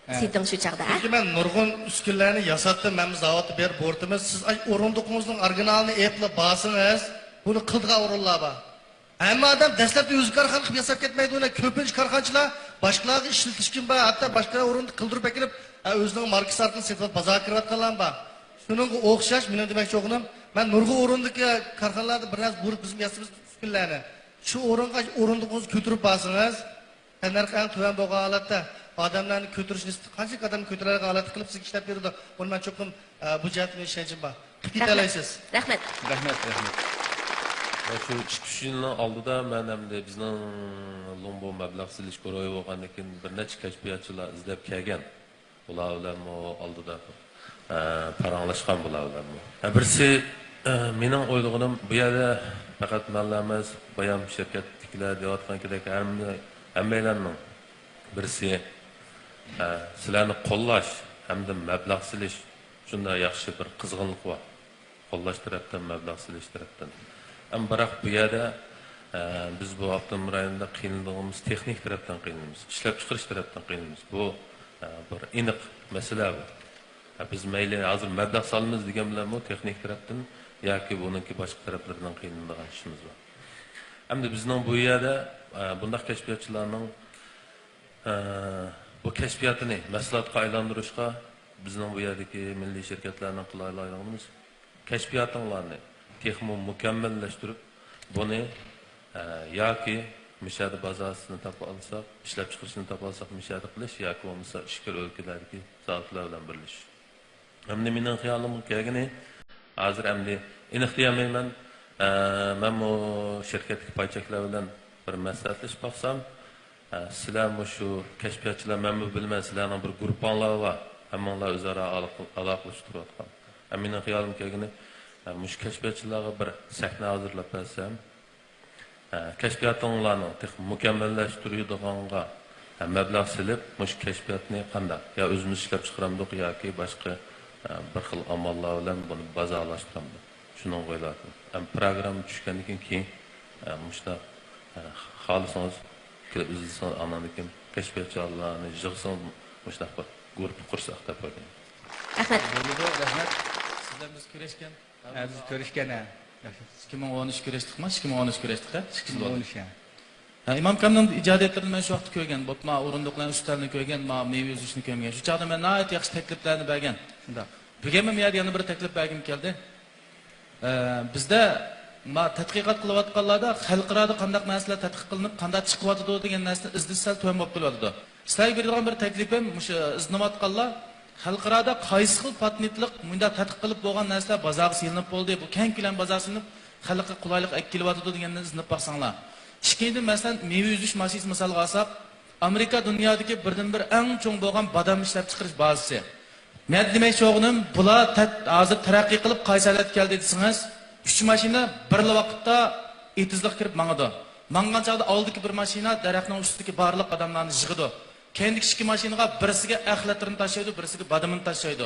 ھە. سېتىڭ شۇ چاغدا، ھە؟ چۈنكى مەن نۇرغۇن ئۈسكۈنىلەرنى ياساتتىم، مەن زاۋۇتتا بېرىپ بورتىمىز. سىز ئاي ئورۇندۇقىڭىزنىڭ ئورىگىنالىنى ئېلىپلا بارسىڭىز، بۇنى قىلىدىغان ئورۇنلار بار. ھەممە ئادەم دەسلەپتە ئۆزى كارخانا قىلىپ ياساپ كەتمەيدۇ، ئۇنى كۆپىنچە كارخانىچىلار باشقىلارغا ئىشلىتىشكىمۇ بار، ھەتتا باشقا ئورۇندا قىلدۇرۇپ ئەكىرىپ، ھە، ئۆزىنىڭ ماركىسى ئارقىلىق سېتىۋاپ بازارغا كىرىۋاتقانلارمۇ بار. شۇنىڭغا ئوخشاش، مېنىڭ دېمەكچى بولغىنىم، مەن نۇرغۇن ئورۇندىكى كارخانىلاردا بىر نەرسە بۇيرۇپ بىزمۇ ياسىمىز ئۈسكۈنىلەرنى. شۇ ئورۇنغا ئورۇندۇقىڭىزنى كۆتۈرۈپ بارسىڭىز، تەننەرخى ئەڭ تۆۋەن بولغان ھالەتتە ئادەملەرنى كۆتۈرۈش نىسبىتى قانچىلىك ئادەمنى كۆتۈرەلىگەن ھالەتتە قىلىپ سىزگە ئىشلەپ بېرىدۇ. بۇنى مەن چوقۇم، ئە، بۇ جەھەتتىن مېنىڭ ئىشەنچىم بار. قىلىپ كېتەلەيسىز. رەھمەت. رەھمەت، رەھمەت. ۋە شۇ ئىككى، ئۈچ يىلنىڭ ئالدىدا مەن ئەمدى بىزنىڭ لوڭبۇ مەبلەغ سېلىش گۇرۇھى بولغاندىن كېيىن بىر نەچچە كەشپىياتچىلار ئىزدەپ كەلگەن. بۇلار بىلەنمۇ ئالدىدا، ئە، پاراڭلاشقان بۇلار بىلەنمۇ. ھە، بىرسى، ئە، مېنىڭ ئويلىغىنىم، بۇ يەردە پەقەت مەنلا ئەمەس، بايام شىركەتتىكىلەر دەۋاتقاندەك ھەممە، ھەممەيلەننىڭ بىرسى، ئە، سىلەرنى قوللاش ھەمدە مەبلەغ سېلىش شۇنداق ياخشى بىر قىزغىنلىق بار. قوللاش تەرەپتىن، مەبلەغ سېلىش تەرەپتىن. ئەمما بىراق بۇ يەردە، ئە، بىز بۇ ئاپتونوم رايوندا قىينىلىدىغىنىمىز تېخنىك تەرەپتىن قىينىلىمىز، ئىشلەپچىقىرىش تەرەپتىن قىينىلىمىز. بۇ، ئە، بىر ئېنىق مەسىلە بۇ. ئە، بىز مەيلى ھازىر مەبلەغ سالىمىز دېگەن بىلەنمۇ تېخنىك تەرەپتىن ياكى بۇنىڭكى باشقا تەرەپلىرىدىن قىينىلىدىغان ئىشىمىز بار. ئەمدى بىزنىڭ بۇ يەردە، ئە، بۇنداق كەشپىياتچىلارنىڭ، ئە، بۇ كەشپىياتىنى مەھسۇلاتقا ئايلاندۇرۇشقا بىزنىڭ بۇ يەردىكى مىللىي شىركەتلەرنىڭ قىلالايدىغىنىمىز كەشپىياتىڭلارنى تېخىمۇ مۇكەممەللەشتۈرۈپ، بۇنى، ئە، ياكى مۇشۇ يەردە بازارچىسىنى تاپالىساق، ئىشلەپچىقىرىشنى تاپالىساق، مۇشۇ يەردە قىلىش ياكى بولمىسا ئىچكىرى ئۆلكىلەردىكى زاۋۇتلار بىلەن بىرلىشىش. ئەمدى مېنىڭ خىيالىمغا كەلگىنى، ھازىر ئەمدى ئېنىق دېيەلمەيمەن. ئە، مەنمۇ شىركەتتىكى پاي چەكلەر بىلەن بىر مەسلىھەتلىشىپ باقسام، ئە، سىلەر مۇشۇ كەشپىياتچىلار، مەنمۇ بىلىمەن، سىلەرنىڭ بىر گۇرۇپپاڭلار بار، ھەممىڭلار ئۆزئارا ئالاقە-، ئالاقىلىشىپ تۇرۇۋاتقان. ئە، مېنىڭ خىيالىم كەلگىنى، ئە، مۇشۇ كەشپىياتچىلارغا بىر سەھنە ھازىرلاپ بەرسەم، ئە، كەشپىياتىڭلارنىڭ تېخى مۇكەممەللەشتۈرىدىغانغا، ئە، مەبلەغ سېلىپ، مۇشۇ كەشپىياتنى قانداق، يا ئۆزىمىز ئىشلەپ چىقىرامدۇق ياكى باشقا، ئە، بىر خىل ئاماللار بىلەن بۇنى بازارلاشتۇرامدۇق؟ شۇنىڭغا ئويلاۋاتىمەن. ئەمما پىروگرامما چۈشكەندىن كېيىن، كېيىن، ئە، مۇشۇنداق، ئە، خالىسىڭىز كېلىپ ئىزدىسىڭىز، ئاندىن كېيىن كەشپىياتچىلارنى يىغسىڭىز، مۇشۇنداق بىر گۇرۇپپا قۇرساق دەپ ئويلايمەن. رەھمەت. بولىدۇ، رەھمەت. سىز بىلەن بىز كۆرۈشكەن. ھە، بىز كۆرۈشكەن، ھە. ئىككى مىڭ ئون ئۈچ كۆرۈشتۇقما؟ ئىككى مىڭ ئون ئۈچ كۆرۈشتۇق، ھە؟ ئىككى مىڭ ئون ئۈچ، ھە. ھە، ئىمام كامىلنىڭ ئىجادىيەتلىرىنى مەن شۇ ۋاقىتتا كۆرگەن. بولۇپمۇ ئورۇندۇقلارنى، ئۈستەلنى كۆرگەن، ما مېۋە ئۈزۈشنى كۆرگەن. شۇ چاغدا مەن ناھايىتى ياخشى تەكلىپلەرنى بەرگەن. شۇنداق. بۈگۈنمۇ مۇ يەردە يەنە بىر تەكلىپ بەرگۈم كەلدى. ئە، بىزدە، ما، تەتقىقات قىلىۋاتقانلاردا خەلقئارادا قانداق نەرسىلەر تەتقىق قىلىنىپ، قانداق چىقىۋاتىدۇ دېگەن نەرسىنى ئىزدىسە سەل تۆۋەن بولۇپ قېلىۋاتىدۇ. سىلەرگە بېرىدىغان بىر تەكلىپىم، مۇشۇ ئىزدىنىۋاتقانلار خەلقئارادا قايسى خىل پاتېنتلىق مۇنداق تەتقىق قىلىپ بولغان نەرسىلەر بازارغا سېلىنىپ بولدى، بۇ كەڭ كۆلەم بازارغا سېلىنىپ، خەلققە قولايلىق ئەكېلىۋاتىدۇ دېگەننى ئىزدىنىپ باقساڭلار. ئىككىنچىدىن، مەسىلەن، مېۋە ئۈزۈش ماشىنىسى مىسالغا ئالساق، ئامېرىكا دۇنيادىكى بىردىنبىر ئەڭ چوڭ بولغان بادام ئىشلەپچىقىرىش بازىسى. نەدە دېمەكچى بولغىنىم، بۇلار تەت-، ھازىر تەرەققىي قىلىپ قايسى ھالەتكە كەلدى دېسىڭىز، ئۈچ ماشىنا بىرلا ۋاقىتتا ئېتىزلىققا كىرىپ ماڭىدۇ. ماڭغان چاغدا ئالدىدىكى بىر ماشىنا دەرەخنىڭ ئۈستىدىكى بارلىق باداملارنى يىغىدۇ. كەينىدىكى ئىككى ماشىنىغا بىرسىگە ئەخلەتلىرىنى تاشلايدۇ، بىرسىگە بادىمىنى تاشلايدۇ.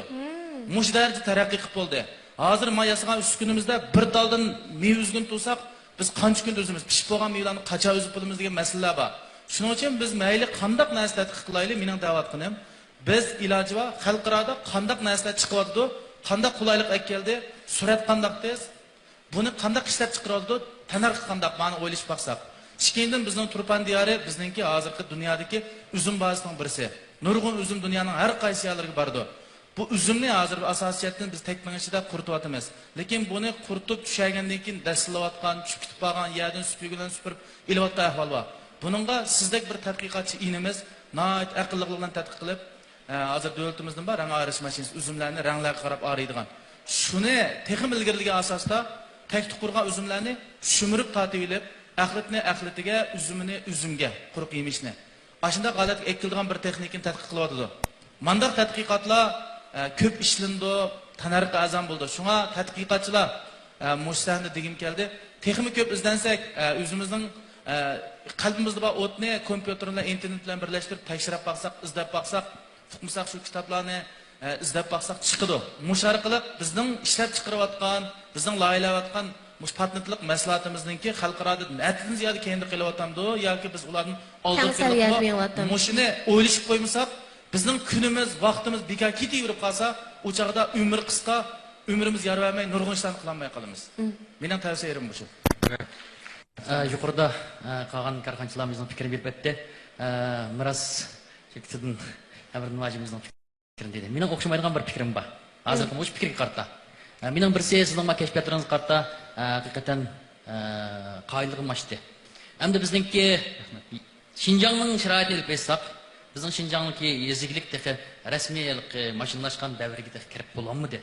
مۇشۇ دەرىجىدە تەرەققىي قىلىپ بولدى. ھازىر ما ياسىغان ئۈسكۈنىمىزدە بىر تالدىن مېۋە ئۈزگىنى تۇرساق، بىز قانچە كۈندە ئۈزىمىز؟ پىشىپ بولغان مېۋىلەرنى قاچان ئۈزۈپ بولىمىز دېگەن مەسىلىلەر بار. شۇنىڭ ئۈچۈن بىز مەيلى قانداق نەرسە تەتقىق قىلايلى، مېنىڭ دەۋاتقىنىم، بىز ئىلاجى بار، خەلقئارادا قانداق نەرسىلەر چىقىۋاتىدۇ، قانداق قولايلىق ئەكەلدى، سۈرئەت قانداق تېز، بۇنى قانداق ئىشلەپ چىقىرىۋاتىدۇ، تەننەرخى قانداق، مانا ئويلىشىپ باقساق. ئىككىنچىدىن، بىزنىڭ تۇرپان دىيارى بىزنىڭكى ھازىرقى دۇنيادىكى ئۈزۈم بازىسىنىڭ بىرسى. نۇرغۇن ئۈزۈم دۇنيانىڭ ھەر قايسى يەرلىرىگە بارىدۇ. بۇ ئۈزۈمنى ھازىر ئاساسىي جەھەتتىن بىز تەكمىڭ ئىچىدە قۇرۇتۇۋاتىمىز. لېكىن بۇنى قۇرۇتۇپ چۈشەرگەندىن كېيىن دەسسىلەۋاتقان، چۈشۈپ كېتىپ قالغان يەردىن سۈپۈرگە بىلەن سۈپۈرۈپ ئېلىۋاتقان ئەھۋال بار. بۇنىڭغا سىزدەك بىر تەتقىقاتچى ئىنىمىز ناھايىتى ئەقىللىقلىق بىلەن تەتقىق قىلىپ، ئە، ھازىر دۆلىتىمىزدىن بار رەڭ ئايرىش ماشىنىسى، ئۈزۈملەرنى رەڭلەرگە قاراپ ئايرىيدىغان. شۇنى تېخىمۇ ئىلگىرىلىگەن ئاساستا تەكتە قۇرغان ئۈزۈملەرنى شۈمۈرۈپ تارتىۋېلىپ، ئەخلىتىنى ئەخلىتىگە، ئۈزۈمىنى ئۈزۈمگە، قۇرۇق يېمىشنى. ئاشۇنداق ھالەتكە ئەكېلىدىغان بىر تېخنىكىنى تەتقىق قىلىۋاتىدۇ. مانداق تەتقىقاتلار، ئە، كۆپ ئىشلىنىدۇ، تەننەرخى ئەرزان بولىدۇ. شۇڭا تەتقىقاتچىلار، ئە، مۇشۇ سەھنىدە دېگۈم كەلدى. تېخىمۇ كۆپ ئىزدەنسەك، ئە، ئۆزىمىزنىڭ، ئە، قەلبىمىزدە بار ئوتنى كومپيۇتېر بىلەن، ئىنتېرنېت بىلەن بىرلەشتۈرۈپ تەكشۈرۈپ باقساق، ئىزدەپ باقساق، ئۇقمىساق شۇ كىتابلارنى، ئە، ئىزدەپ باقساق چىقىدۇ. مۇشۇ ئارقىلىق بىزنىڭ ئىشلەپ چىقىرىۋاتقان، بىزنىڭ لايىھەلەۋاتقان مۇشۇ پاتېنتلىق مەھسۇلاتىمىزنىڭكى خەلقئارادا نەدىن زىيادە كەينىدە قېلىۋاتامدۇ ياكى بىز ئۇلاردىن ئالدىدا تەڭ سەۋىيەدە قېلىپمۇ؟ مېڭىۋاتامدۇ؟ مۇشۇنى ئويلىشىپ قويمىساق، بىزنىڭ كۈنىمىز، ۋاقتىمىز بىكار كېتىۋېرىپ قالسا، ئۇ چاغدا ئۆمۈر قىسقا، ئۆمرىمىز يار بەرمەي نۇرغۇن ئىشلارنى قىلالماي قالىمىز. مېنىڭ تەۋسىيەلىرىم مۇشۇ. ئە، يۇقىرىدا، ئە، قالغان كارخانىچىلارمىزنىڭ پىكرىنى بېرىپ ئۆتتى. ئە، مىراس شىركىتىدىن ئەمىر نۇرھاجىمىزنىڭ پىكرىنى دېدى. مېنىڭ ئوخشىمايدىغان بىر پىكرىم بار. ھازىرقى مۇشۇ پىكىرگە قارىتا. ئە، مېنىڭ بىرسى سىزنىڭ ما كەشپىياتلىرىڭىزغا قارىتا، ئە، ھەقىقەتەن، ئە، قايىللىقىم ئاشتى. ئەمدى بىزنىڭكى شىنجاڭنىڭ شارائىتىنى ئېلىپ ئېيتساق، بىزنىڭ شىنجاڭنىڭكى يېزا ئىگىلىك تېخى رەسمىي ھېلىقى ماشىنىلاشقان دەۋرگە تېخى كىرىپ بولالمىدى.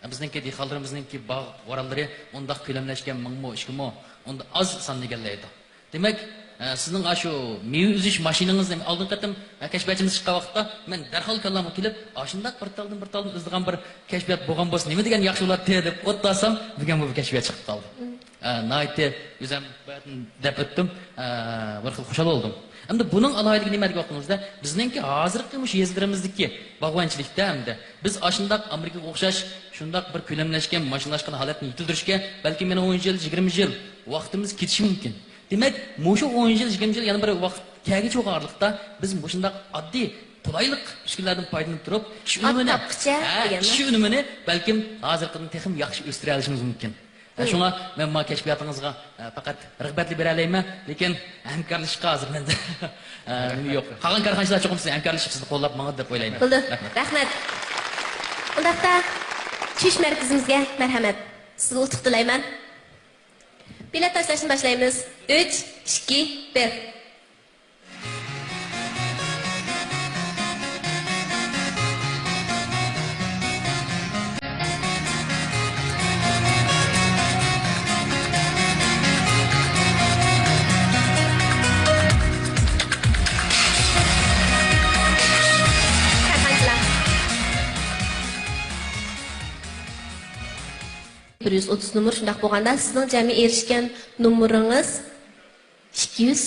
بىزنىڭكى دېھقانلىرىمىزنىڭكى باغ، ئورانلىرى ئۇنداق كۆلەملەشكەن مىڭمۇ، ئىككى مىڭمۇ، ئۇنداق ئاز ساندا ئىگىلەيدۇ. دېمەك، ئە، سىزنىڭ ئاشۇ مېۋە ئۈزۈش ماشىنىڭىزنى ئالدىنقى قېتىم، ئە، كەشپىياتچىمىز چىققان ۋاقىتتا مەن دەرھال كاللامغا كېلىپ، ئاشۇنداق بىر تالدىن بىر تالدىن ئىزدىغان بىر كەشپىيات بولغان بولسا نېمە دېگەن ياخشى بولاتتى دەپ ئوتلاسام، بۈگۈن بۇ كەشپىيات چىقىپ قالدى. ئە، ناھايىتى ئۆزۈم دەپ ئۆتتۈم. ئە، بىر خىل خۇشال بولدۇم. ئەمدى بۇنىڭ ئالاھىدىلىكى نېمە دېگەن ۋاقتىمىزدا، بىزنىڭكى ھازىرقى مۇشۇ يېزىلىرىمىزدىكى باغۋەنچىلىكتە ئەمدى بىز ئاشۇنداق ئامېرىكىغا ئوخشاش شۇنداق بىر كۆلەملەشكەن، ماشىنىلاشقان ھالەتنى يېتىلدۈرۈشكە بەلكىم يەنە ئون يىل، يىگىرمە يىل ۋاقتىمىز كېتىشى مۇمكىن. دېمەك، مۇشۇ ئون يىل، يىگىرمە يىل يەنە بىر ۋاقىت كەلگۈچى بولغان ئارىلىقتا بىز مۇشۇنداق ئاددىي، قولايلىق ئۈسكۈنىلەردىن پايدىلىنىپ تۇرۇپ، ئىش ئۈنۈمىنى، ئات تاپقىچە ھە، دېگەنمۇ؟ ئىش ئۈنۈمىنى بەلكىم ھازىرقىدىن تېخىمۇ ياخشى ئۆستۈرەلىشىمىز مۇمكىن. ھە، شۇڭا مەن ما كەشپىياتىڭىزغا، ھە، پەقەت رىغبەتلا بېرەلەيمەن، لېكىن ھەمكارلىشىشقا ھازىر مەندە، ھە، نېمە يوق. قالغان كارخانىچىلار چوقۇم سىز ھەمكارلىشىپ سىزنى قوللاپ ماڭىدۇ دەپ ئويلايمەن. بولدى. رەھمەت. رەھمەت. ئۇنداقتا چۈشۈش مەركىزىمىزگە مەرھەمەت. سىزگە ئۇتۇق تىلەيمەن. بېلەت تاشلاشنى باشلايمىز. ئۈچ، ئىككى، بىر. بىر يۈز ئوتتۇز نومۇر، شۇنداق بولغاندا سىزنىڭ جەمئىي ئېرىشكەن نومۇرىڭىز ئىككى يۈز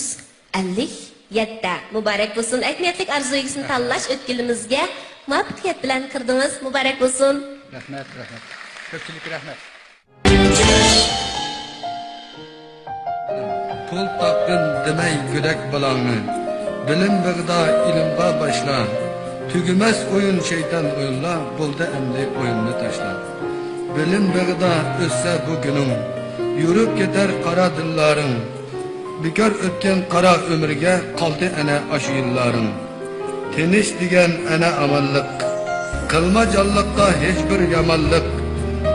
ئەللىك يەتتە. مۇبارەك بولسۇن. ئەھمىيەتلىك ئارزۇ ئىگىسىنى تاللاش ئۆتكىلىمىزگە مۇۋەپپەقىيەت بىلەن كىردىڭىز. مۇبارەك بولسۇن. رەھمەت، رەھمەت. كۆپچىلىككە رەھمەت. پۇل تاپقىن دېمەي گۆدەك بالاڭنى، بىلىم بېغىدا ئىلىمغا باشلا. تۈگىمەس ئويۇن شەيتان ئويۇنلا، بولدى ئەمدى ئويۇننى تاشلا. بىلىم بېغىدا ئۆتسە بۇ كۈنۈڭ، يورۇپ كېتەر قارا دىللارىڭ. بىكار ئۆتكەن قارا ئۆمۈرگە، قالدى ئەنە ئاشۇ يىللارىڭ. تىنچ دېگەن ئەنە ئامانلىق، قىلما جانلىققا ھېچبىر يامانلىق.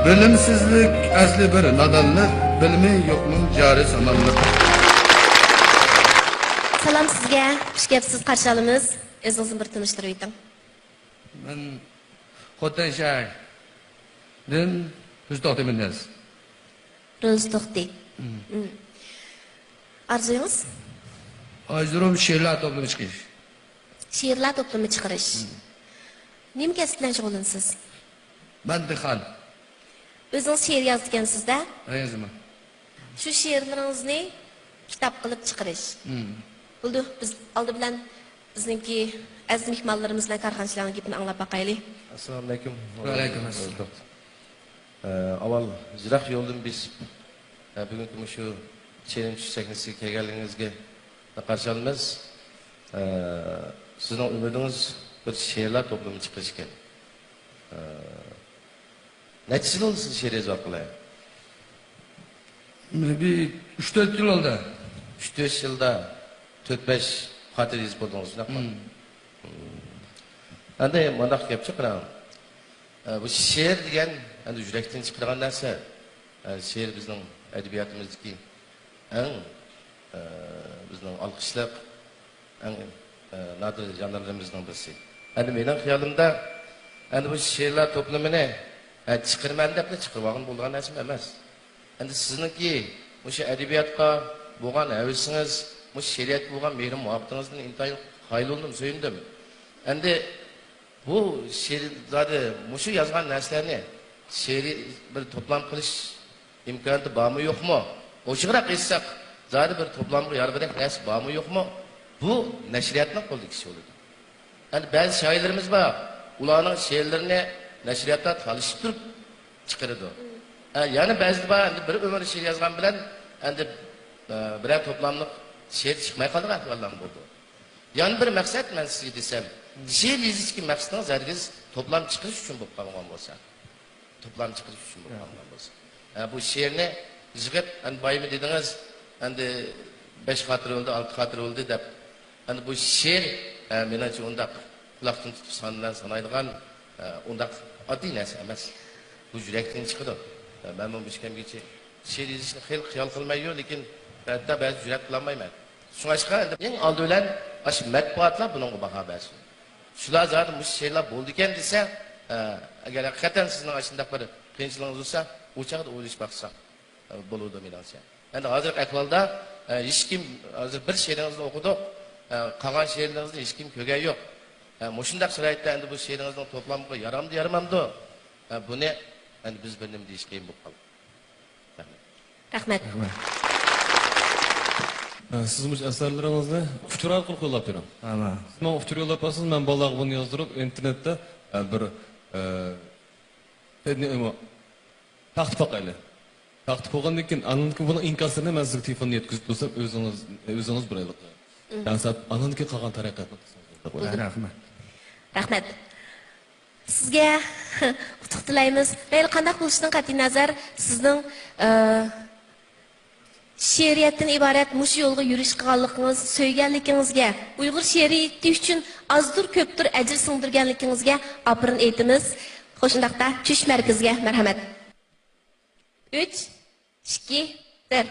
بىلىمسىزلىك ئەسلى بىر نادانلىق، بىلىمى يوقنىڭ جارى سامانلىق. سالام سىزگە، خۇش كەپسىز، قارشى ئالىمىز. ئۆزىڭىزنى بىر تونۇشتۇرۇۋېتىڭ. مەن خوتەن شەھەردىن روزى توختى. مم. ئارزۇيىڭىز؟ ئارزۇيۇم شېئىرلار توپلىمى چىقىش. شېئىرلار توپلىمى چىقىرىش. مم. نېمە كەسىپ بىلەن شۇغۇللىنىسىز؟ مەن دېھقان. ئۆزىڭىز شېئىر يازىدىكەنسىز-دە؟ ھە، يازىمەن. شۇ شېئىرلىرىڭىزنى كىتاب قىلىپ چىقىرىش. مم. بولدى، بىز ئالدى بىلەن بىزنىڭكى ئەزىز مېھمانلىرىمىز بىلەن كارخانىچىلارنىڭ گېپىنى ئاڭلاپ باقايلى. ئەسسالامۇئەلەيكۇم. ۋەئەلەيكۇم ئەسسالام. ئە، ئاۋۋال يىراق يولدىن بېسىپ، ئە، بۈگۈنكى مۇشۇ چېلىم چۈش سەھنىسىگە كەلگەنلىكىڭىزگە قارشى ئالىمىز. ئە، سىزنىڭ ئۈمىدىڭىز بىر شېئىرلار توپلىمى چىقىرىش ئىكەن. ئە، نەچچە يىل بولدى سىز شېئىر يېزىۋاتقىلى؟ بىر ئۈچ تۆت يىل بولدى. ئۈچ تۆت يىلدا تۆت بەش خاتىرە يېزىپ بولدىڭىز، شۇنداقمۇ؟ مم. مم. ئەمدى مۇنداق گەپچۇ، قاراڭ. ئە، بۇ شېئىر دېگەن ئەمدى يۈرەكتىن چىقىدىغان نەرسە. ئە، شېئىر بىزنىڭ ئەدەبىياتىمىزدىكى ئەڭ، ئە، بىزنىڭ ئالقىشلىق، ئەڭ، ئە، نادىر ژانىرلىرىمىزنىڭ بىرسى. ئەمدى مېنىڭ خىيالىمدا، ئەمدى بۇ شېئىرلار توپلىمىنى، ئە، چىقىرىمەن دەپلا چىقىرىۋالغىلى بولىدىغان نەرسىمۇ ئەمەس. ئەمدى سىزنىڭكى مۇشۇ ئەدەبىياتقا بولغان ھەۋىسىڭىز، مۇشۇ شېئىرىيەتكە بولغان مېھرى مۇھەببىتىڭىزدىن ئىنتايىن قايىل بولدۇم، سۆيۈندۈم. ئەمدى بۇ شېئىر، زادى مۇشۇ يازغان نەرسىلەرنى شېئىرىي بىر توپلام قىلىش ئىمكانىيىتى بارمۇ، يوقمۇ؟ ئوچۇقراق ئېيتساق، زادى بىر توپلامغا يارىغۇدەك نەرسە بارمۇ، يوقمۇ؟ بۇ نەشرىياتنىڭ قولىدىكى ئىش بولىدۇ. ئەمدى بەزى شائىرلىرىمىز بار، ئۇلارنىڭ شېئىرلىرىنى نەشرىياتلار تالىشىپ تۇرۇپ چىقىرىدۇ. ئە، يەنە بەزىلىرى بار، ئەمدى بىر ئۆمۈر شېئىر يازغان بىلەن ئەمدى، ئە، بىرەر توپلاملىق شېئىر چىقماي قالىدىغان ئەھۋاللارمۇ بولىدۇ. يەنە بىر مەقسەت مەن سىزگە دېسەم، شېئىر يېزىشتىكى مەقسىتىڭىز ھەرگىز توپلام چىقىرىش ئۈچۈن بولۇپ قالمىغان بولسا. توپلام چىقىرىش ئۈچۈن بولۇپ قالمىغان بولسا. ھە، بۇ شېئىرنى يىغىپ، ئەمدى بايىمۇ دېدىڭىز، ئەمدى بەش خاتىرە بولدى، ئالتە خاتىرە بولدى دەپ. ئەمدى بۇ شېئىر، ھە، مېنىڭچە ئۇنداق قۇلاقتىن تۇتۇپ سان بىلەن سانايدىغان، ھە، ئۇنداق ئاددىي نەرسە ئەمەس. بۇ يۈرەكتىن چىقىدۇ. ھە، مەنمۇ مۇشۇ كەمگىچە شېئىر يېزىشنى خېلى خىيال قىلمايدۇ، لېكىن ھەتتا بەزىدە جۈرئەت قىلالمايمەن. شۇڭلاشقا ئەمدى ئەڭ ئالدى بىلەن ئاشۇ مەتبۇئاتلار بۇنىڭغا باھا بەرسۇن. شۇلار زادى مۇشۇ شېئىرلار بولىدىكەن دېسە، ئە، ئەگەر ھەقىقەتەن سىزنىڭ ئاشۇنداق بىر قىيىنچىلىقىڭىز بولسا، ئۇ چاغدا ئويلىشىپ باقساق، ئە، بولىدۇ مېنىڭچە. ئەمدى ھازىرقى ئەھۋالدا، ئە، ھېچكىم، ھازىر بىر شېئىرىڭىزنى ئوقۇدۇق، ئە، قالغان شېئىرلىرىڭىزنى ھېچكىم كۆرگەن يوق. ئە، مۇشۇنداق شارائىتتا ئەمدى بۇ شېئىرىڭىزنىڭ توپلامغا يارامدۇ، يارىمامدۇ؟ ئە، بۇنى ئەمدى بىز بىر نېمە دېيىش قىيىن بولۇپ قالدى. رەھمەت. رەھمەت. ئە، سىز مۇشۇ ئەسەرلىرىڭىزنى ئۇچۇر ئارقىلىق يوللاپ بېرىڭ. ئەمما. سىز ماڭا ئۇچۇر يوللاپ بەرسىڭىز، مەن بالىلارغا بۇنى يازدۇرۇپ، ئىنتېرنېتتا، ئە، بىر، ئە، تاقتا باقايلى. تاقتا بولغاندىن كېيىن، ئاندىن كېيىن بۇنىڭ ئىنكاسلىرىنى مەن سىزگە تېلېفوندا يەتكۈزۈپ تۇرسام، ئۆزىڭىز، ئۆزىڭىز بىر ئېلىپ قويۇڭ. مم. كەينىسى ئاندىن كېيىن قالغان تەرەققىياتنى قىلسىڭىز بولىدۇ. بولدى. رەھمەت. رەھمەت. سىزگە ئۇتۇق تىلەيمىز. مەيلى قانداق بولۇشىدىن قەتئىينەزەر، سىزنىڭ، ئە، شېئىرىيەتتىن ئىبارەت مۇشۇ يولغا يۈرۈش قىلغانلىقىڭىز، سۆيگەنلىكىڭىزگە، ئۇيغۇر شېئىرىيىتى ئۈچۈن ئازدۇر كۆپتۇر ئەجىر سىڭدۈرگەنلىكىڭىزگە ئاپىرىن ئېيتىمىز. خوش، ئۇنداقتا چۈش مەركىزىگە مەرھەمەت. ئۈچ، ئىككى، بىر.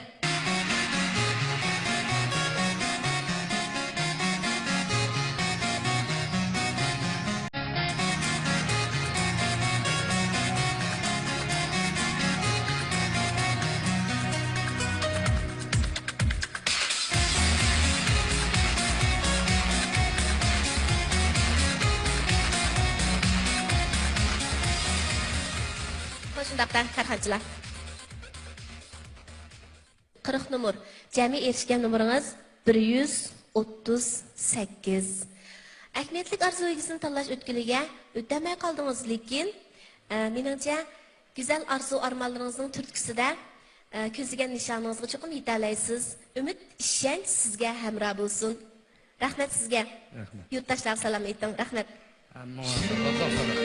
شۇنداقتا، كارخانىچىلار. قىرىق نومۇر. جەمئىي ئېرىشكەن نومۇرىڭىز بىر يۈز ئوتتۇز سەككىز. ئەھمىيەتلىك ئارزۇ ئىگىسىنى تاللاش ئۆتكىلىگە ئۆتەلمەي قالدىڭىز، لېكىن، ئە، مېنىڭچە، گۈزەل ئارزۇ ئارمانلىرىڭىزنىڭ تۈرتكىسىدە، ئە، كۆزلىگەن نىشانىڭىزغا چوقۇم يېتەلەيسىز. ئۈمىد، ئىشەنچ سىزگە ھەمراھ بولسۇن. رەھمەت سىزگە. رەھمەت. يۇرتداشلارغا سالام ئېيتىڭ. رەھمەت. ھەممىڭلارغا سالام.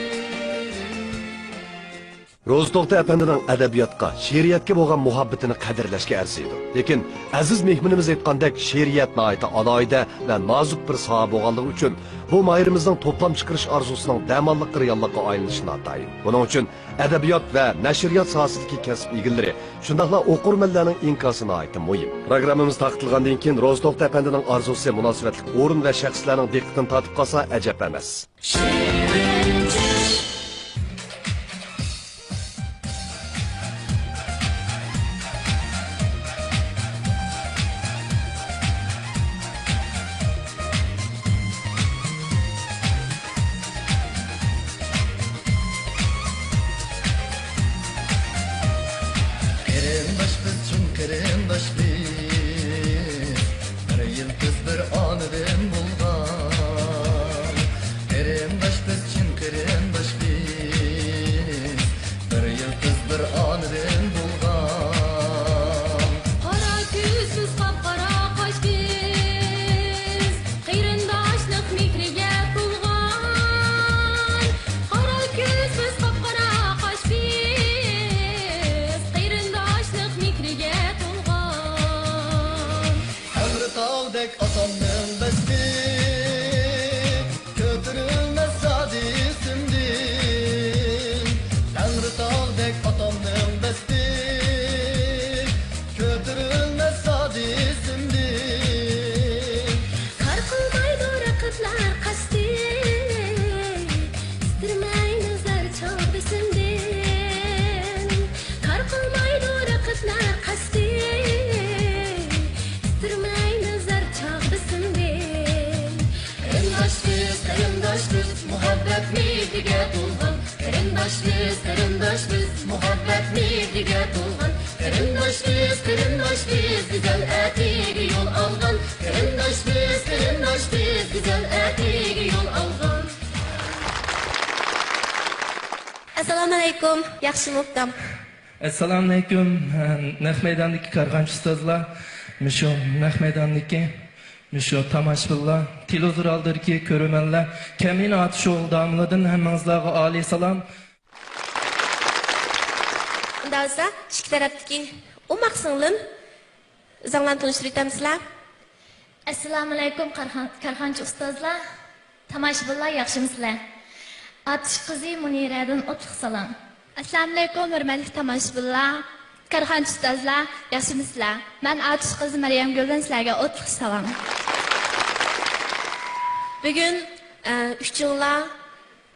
روزى توختى ئەپەندىنىڭ ئەدەبىياتقا، شېئىرىيەتكە بولغان مۇھەببىتىنى قەدىرلەشكە ئەرزىيدۇ. لېكىن، ئەزىز مېھمىنىمىز ئېيتقاندەك، شېئىرىيەت ناھايىتى ئالاھىدە ۋە نازۇك بىر ساھە بولغانلىقى ئۈچۈن، بۇ ماھىرىمىزنىڭ توپلام چىقىرىش ئارزۇسىنىڭ دەماللىققا رېئاللىققا ئايلىنىشى ناتايىن. بۇنىڭ ئۈچۈن ئەدەبىيات ۋە نەشرىيات ساھەسىدىكى كەسىپ ئىگىلىرى، شۇنداقلا ئوقۇرمەنلەرنىڭ ئىنكاسى ناھايىتى مۇھىم. پروگراممىمىز تارقىتىلغاندىن كېيىن، روزى توختى ئەپەندىنىڭ ئارزۇسى مۇناسىۋەتلىك ئورۇن ۋە شەخسلەرنىڭ دىققىتىنى تارتىپ قالسا ئەجەب ئەمەس. قېرىنداش بىز، چىن قېرىنداش بىز. بىر يىلتىز بىر ئانىدىن بولغان. قېرىنداش بىز، چىن قېرىنداش بىز. بىر يىلتىز بىر ئانىدىن بولغان. قارا كۆز بىز، قاپقارا قاش بىز. قېرىنداشلىق مېھرىگە تولغان. قارا كۆز بىز، قاپقارا قاش بىز. قېرىنداشلىق مېھرىگە تولغان. تەڭرىتاغدەك ئاتامنىڭ بەختى كۆتۈرۈلمەس زادى ئېسىمدىن. تەڭرىتاغدەك ئاتامنىڭ بەختى كۆتۈرۈلمەس زادى ئېسىمدىن. كار قىلمايدۇ رەقىبلەر قەستى، ئىتتىرمەيمىز زەر چاغ بېسىمدىن. كار قىلمايدۇ رەقىبلەر قەستى، ئىتتىرمەيمىز زەر چاغ بېسىمدىن. قېرىنداش بىز، قېرىنداش بىز، مۇھەببەت مېھرىگە تولغان. قېرىنداش بىز، قېرىنداش بىز، مۇھەببەت مېھرىگە تولغان. قېرىنداش بىز، قېرىنداش بىز، گۈزەل ئەتىگە يول ئالغان. قېرىنداش بىز، قېرىنداش بىز، گۈزەل ئەتىگە يول ئالغان. ئەسسالامۇئەلەيكۇم، ياخشىمۇ ئۇكام؟ ئەسسالامۇئەلەيكۇم، نەق مەيداندىكى كارخانىچى ئۇستازلار، مۇشۇ نەق مەيداندىكى مۇشۇ تاماشىبىنلار، تېلېۋىزور ئالدىدىكى كۆرۈرمەنلەر، كەمىنە ئاتۇش ئوغۇل داموللىدىن ھەممىڭىزلارغا ئالىي سالام. ئۇنداق بولسا، ئىككى تەرەپتىكى ئوماق سىڭلىم، ئۆزۈڭلارنى تونۇشتۇرۇۋېتەمسىلەر؟ ئەسسالامۇئەلەيكۇم، كارخان-، كارخانىچى ئۇستازلار، تاماشىبىنلار، ياخشىمۇسىلەر؟ ئاتۇش قىزى مۇنىرەدىن ئوتلۇق سالام. ئەسسالامۇئەلەيكۇم، ھۆرمەتلىك تاماشىبىنلار، كارخانىچى ئۇستازلار، ياخشىمۇسىلەر؟ مەن ئاتۇش قىزى مەريەمگۈلدىن سىلەرگە ئوتلۇق سالام. بۈگۈن، ئە، ئۈچۈڭلار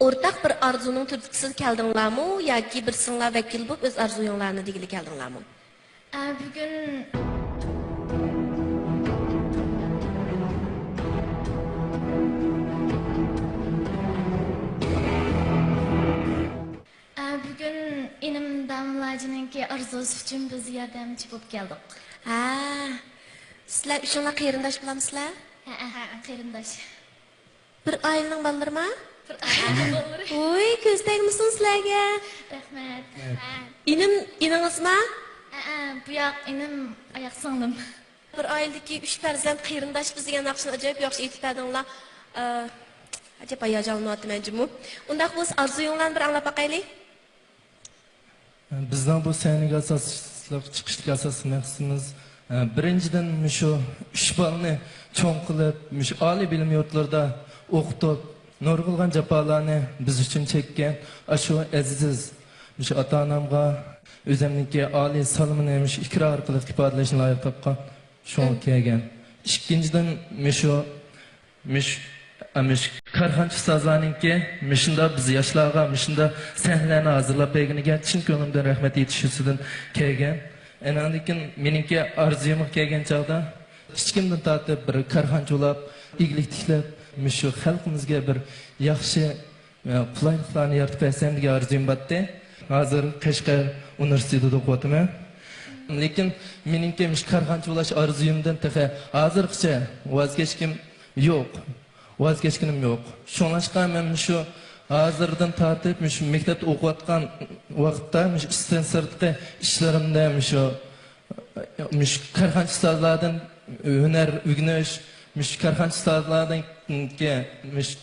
ئورتاق بىر ئارزۇنىڭ تۈرتكىسىدە كەلدىڭلارمۇ ياكى بىرسىڭلار ۋەكىل بولۇپ ئۆز ئارزۇيۇڭلارنى دېگىلى كەلدىڭلارمۇ؟ ئە، بۈگۈن ئە، بۈگۈن ئىنىم داملاجىنىڭكى ئارزۇسى ئۈچۈن بىز ياردەمچى بولۇپ كەلدۇق. ھە، سىلەر ئۈچۈڭلار قېرىنداش بولامسىلەر؟ ھەئە، قېرىنداش. بىر ئائىلىنىڭ بالىلىرىما؟ بىر ئائىلىنىڭ بالىلىرى. ۋوي، كۆز تەگمىسۇن سىلەرگە. رەھمەت. ئىنىم، ئىنىڭىزما؟ ھەئە، بۇ ياق ئىنىم، ئاياق سىڭلىم. بىر ئائىلىدىكى ئۈچ پەرزەنت قېرىنداش بىز دېگەن ناخشىنى ئاجايىپ ياخشى ئېيتىپ بەردىڭلار. ئە، ئاجايىپ ھاياجانلىنىۋاتىمەن جۇمۇ. ئۇنداق بولسا ئارزۇيۇڭلارنى بىر ئاڭلاپ باقايلى. بىزنىڭ بۇ سەھنىگە ئاساسلىق چىقىشتىكى ئاساسلىق مەقسىتىمىز، بىرىنچىدىن، مۇشۇ ئۈچ بالىنى چوڭ قىلىپ، مۇشۇ ئالىي بىلىم يۇرتلىرىدا ئوقۇتۇپ، نۇرغۇنلىغان جاپالارنى بىز ئۈچۈن چەككەن ئاشۇ ئەزىز مۇشۇ ئاتا-ئانامغا ئۆزۈمنىڭكى ئالىي سالىمىنى مۇشۇ ئىكرا ئارقىلىق ئىپادىلەشنى لايىق تاپقان. شۇڭا كەلگەن. ئىككىنچىدىن، مۇشۇ مۇش-، مۇش-، كارخانىچى ئۇستازلارنىڭكى مۇشۇنداق بىز ياشلارغا مۇشۇنداق سەھنىلەرنى ھازىرلاپ بەرگىنىگە چىن كۆڭلۈمدىن رەھمەت ئېيتىش يۈزىسىدىن كەلگەن. ئاناندىن كېيىن مېنىڭكى ئارزۇيۇمغا كەلگەن چاغدا، كىچىكىمدىن تارتىپ بىر كارخانىچى بولاپ، ئىگىلىك تىكلەپ، مۇشۇ خەلقىمىزگە بىر ياخشى، ئە، قولايلىقلارنى يارىتىپ بەرسەم دېگەن ئارزۇيۇم بارتتى. ھازىر قەشقەر ئۇنىۋېرسىتېتىدا ئوقۇۋاتىمەن. لېكىن مېنىڭكى مۇشۇ كارخانىچى بولۇش ئارزۇيۇمدىن تېخى ھازىرغىچە ۋاز كەچكىنىم يوق. ۋاز كەچكىنىم يوق. شۇڭلاشقا مەن مۇشۇ ھازىردىن تارتىپ مۇشۇ مەكتەپتە ئوقۇۋاتقان ۋاقىتتا مۇشۇ ئىشتىن سىرتقى ئىشلىرىمدا مۇشۇ، مۇشۇ كارخانىچى ئۇستازلاردىن ھۈنەر ئۆگىنىش، مۇشۇ كارخانىچى ئۇستازلاردىن مۇشۇ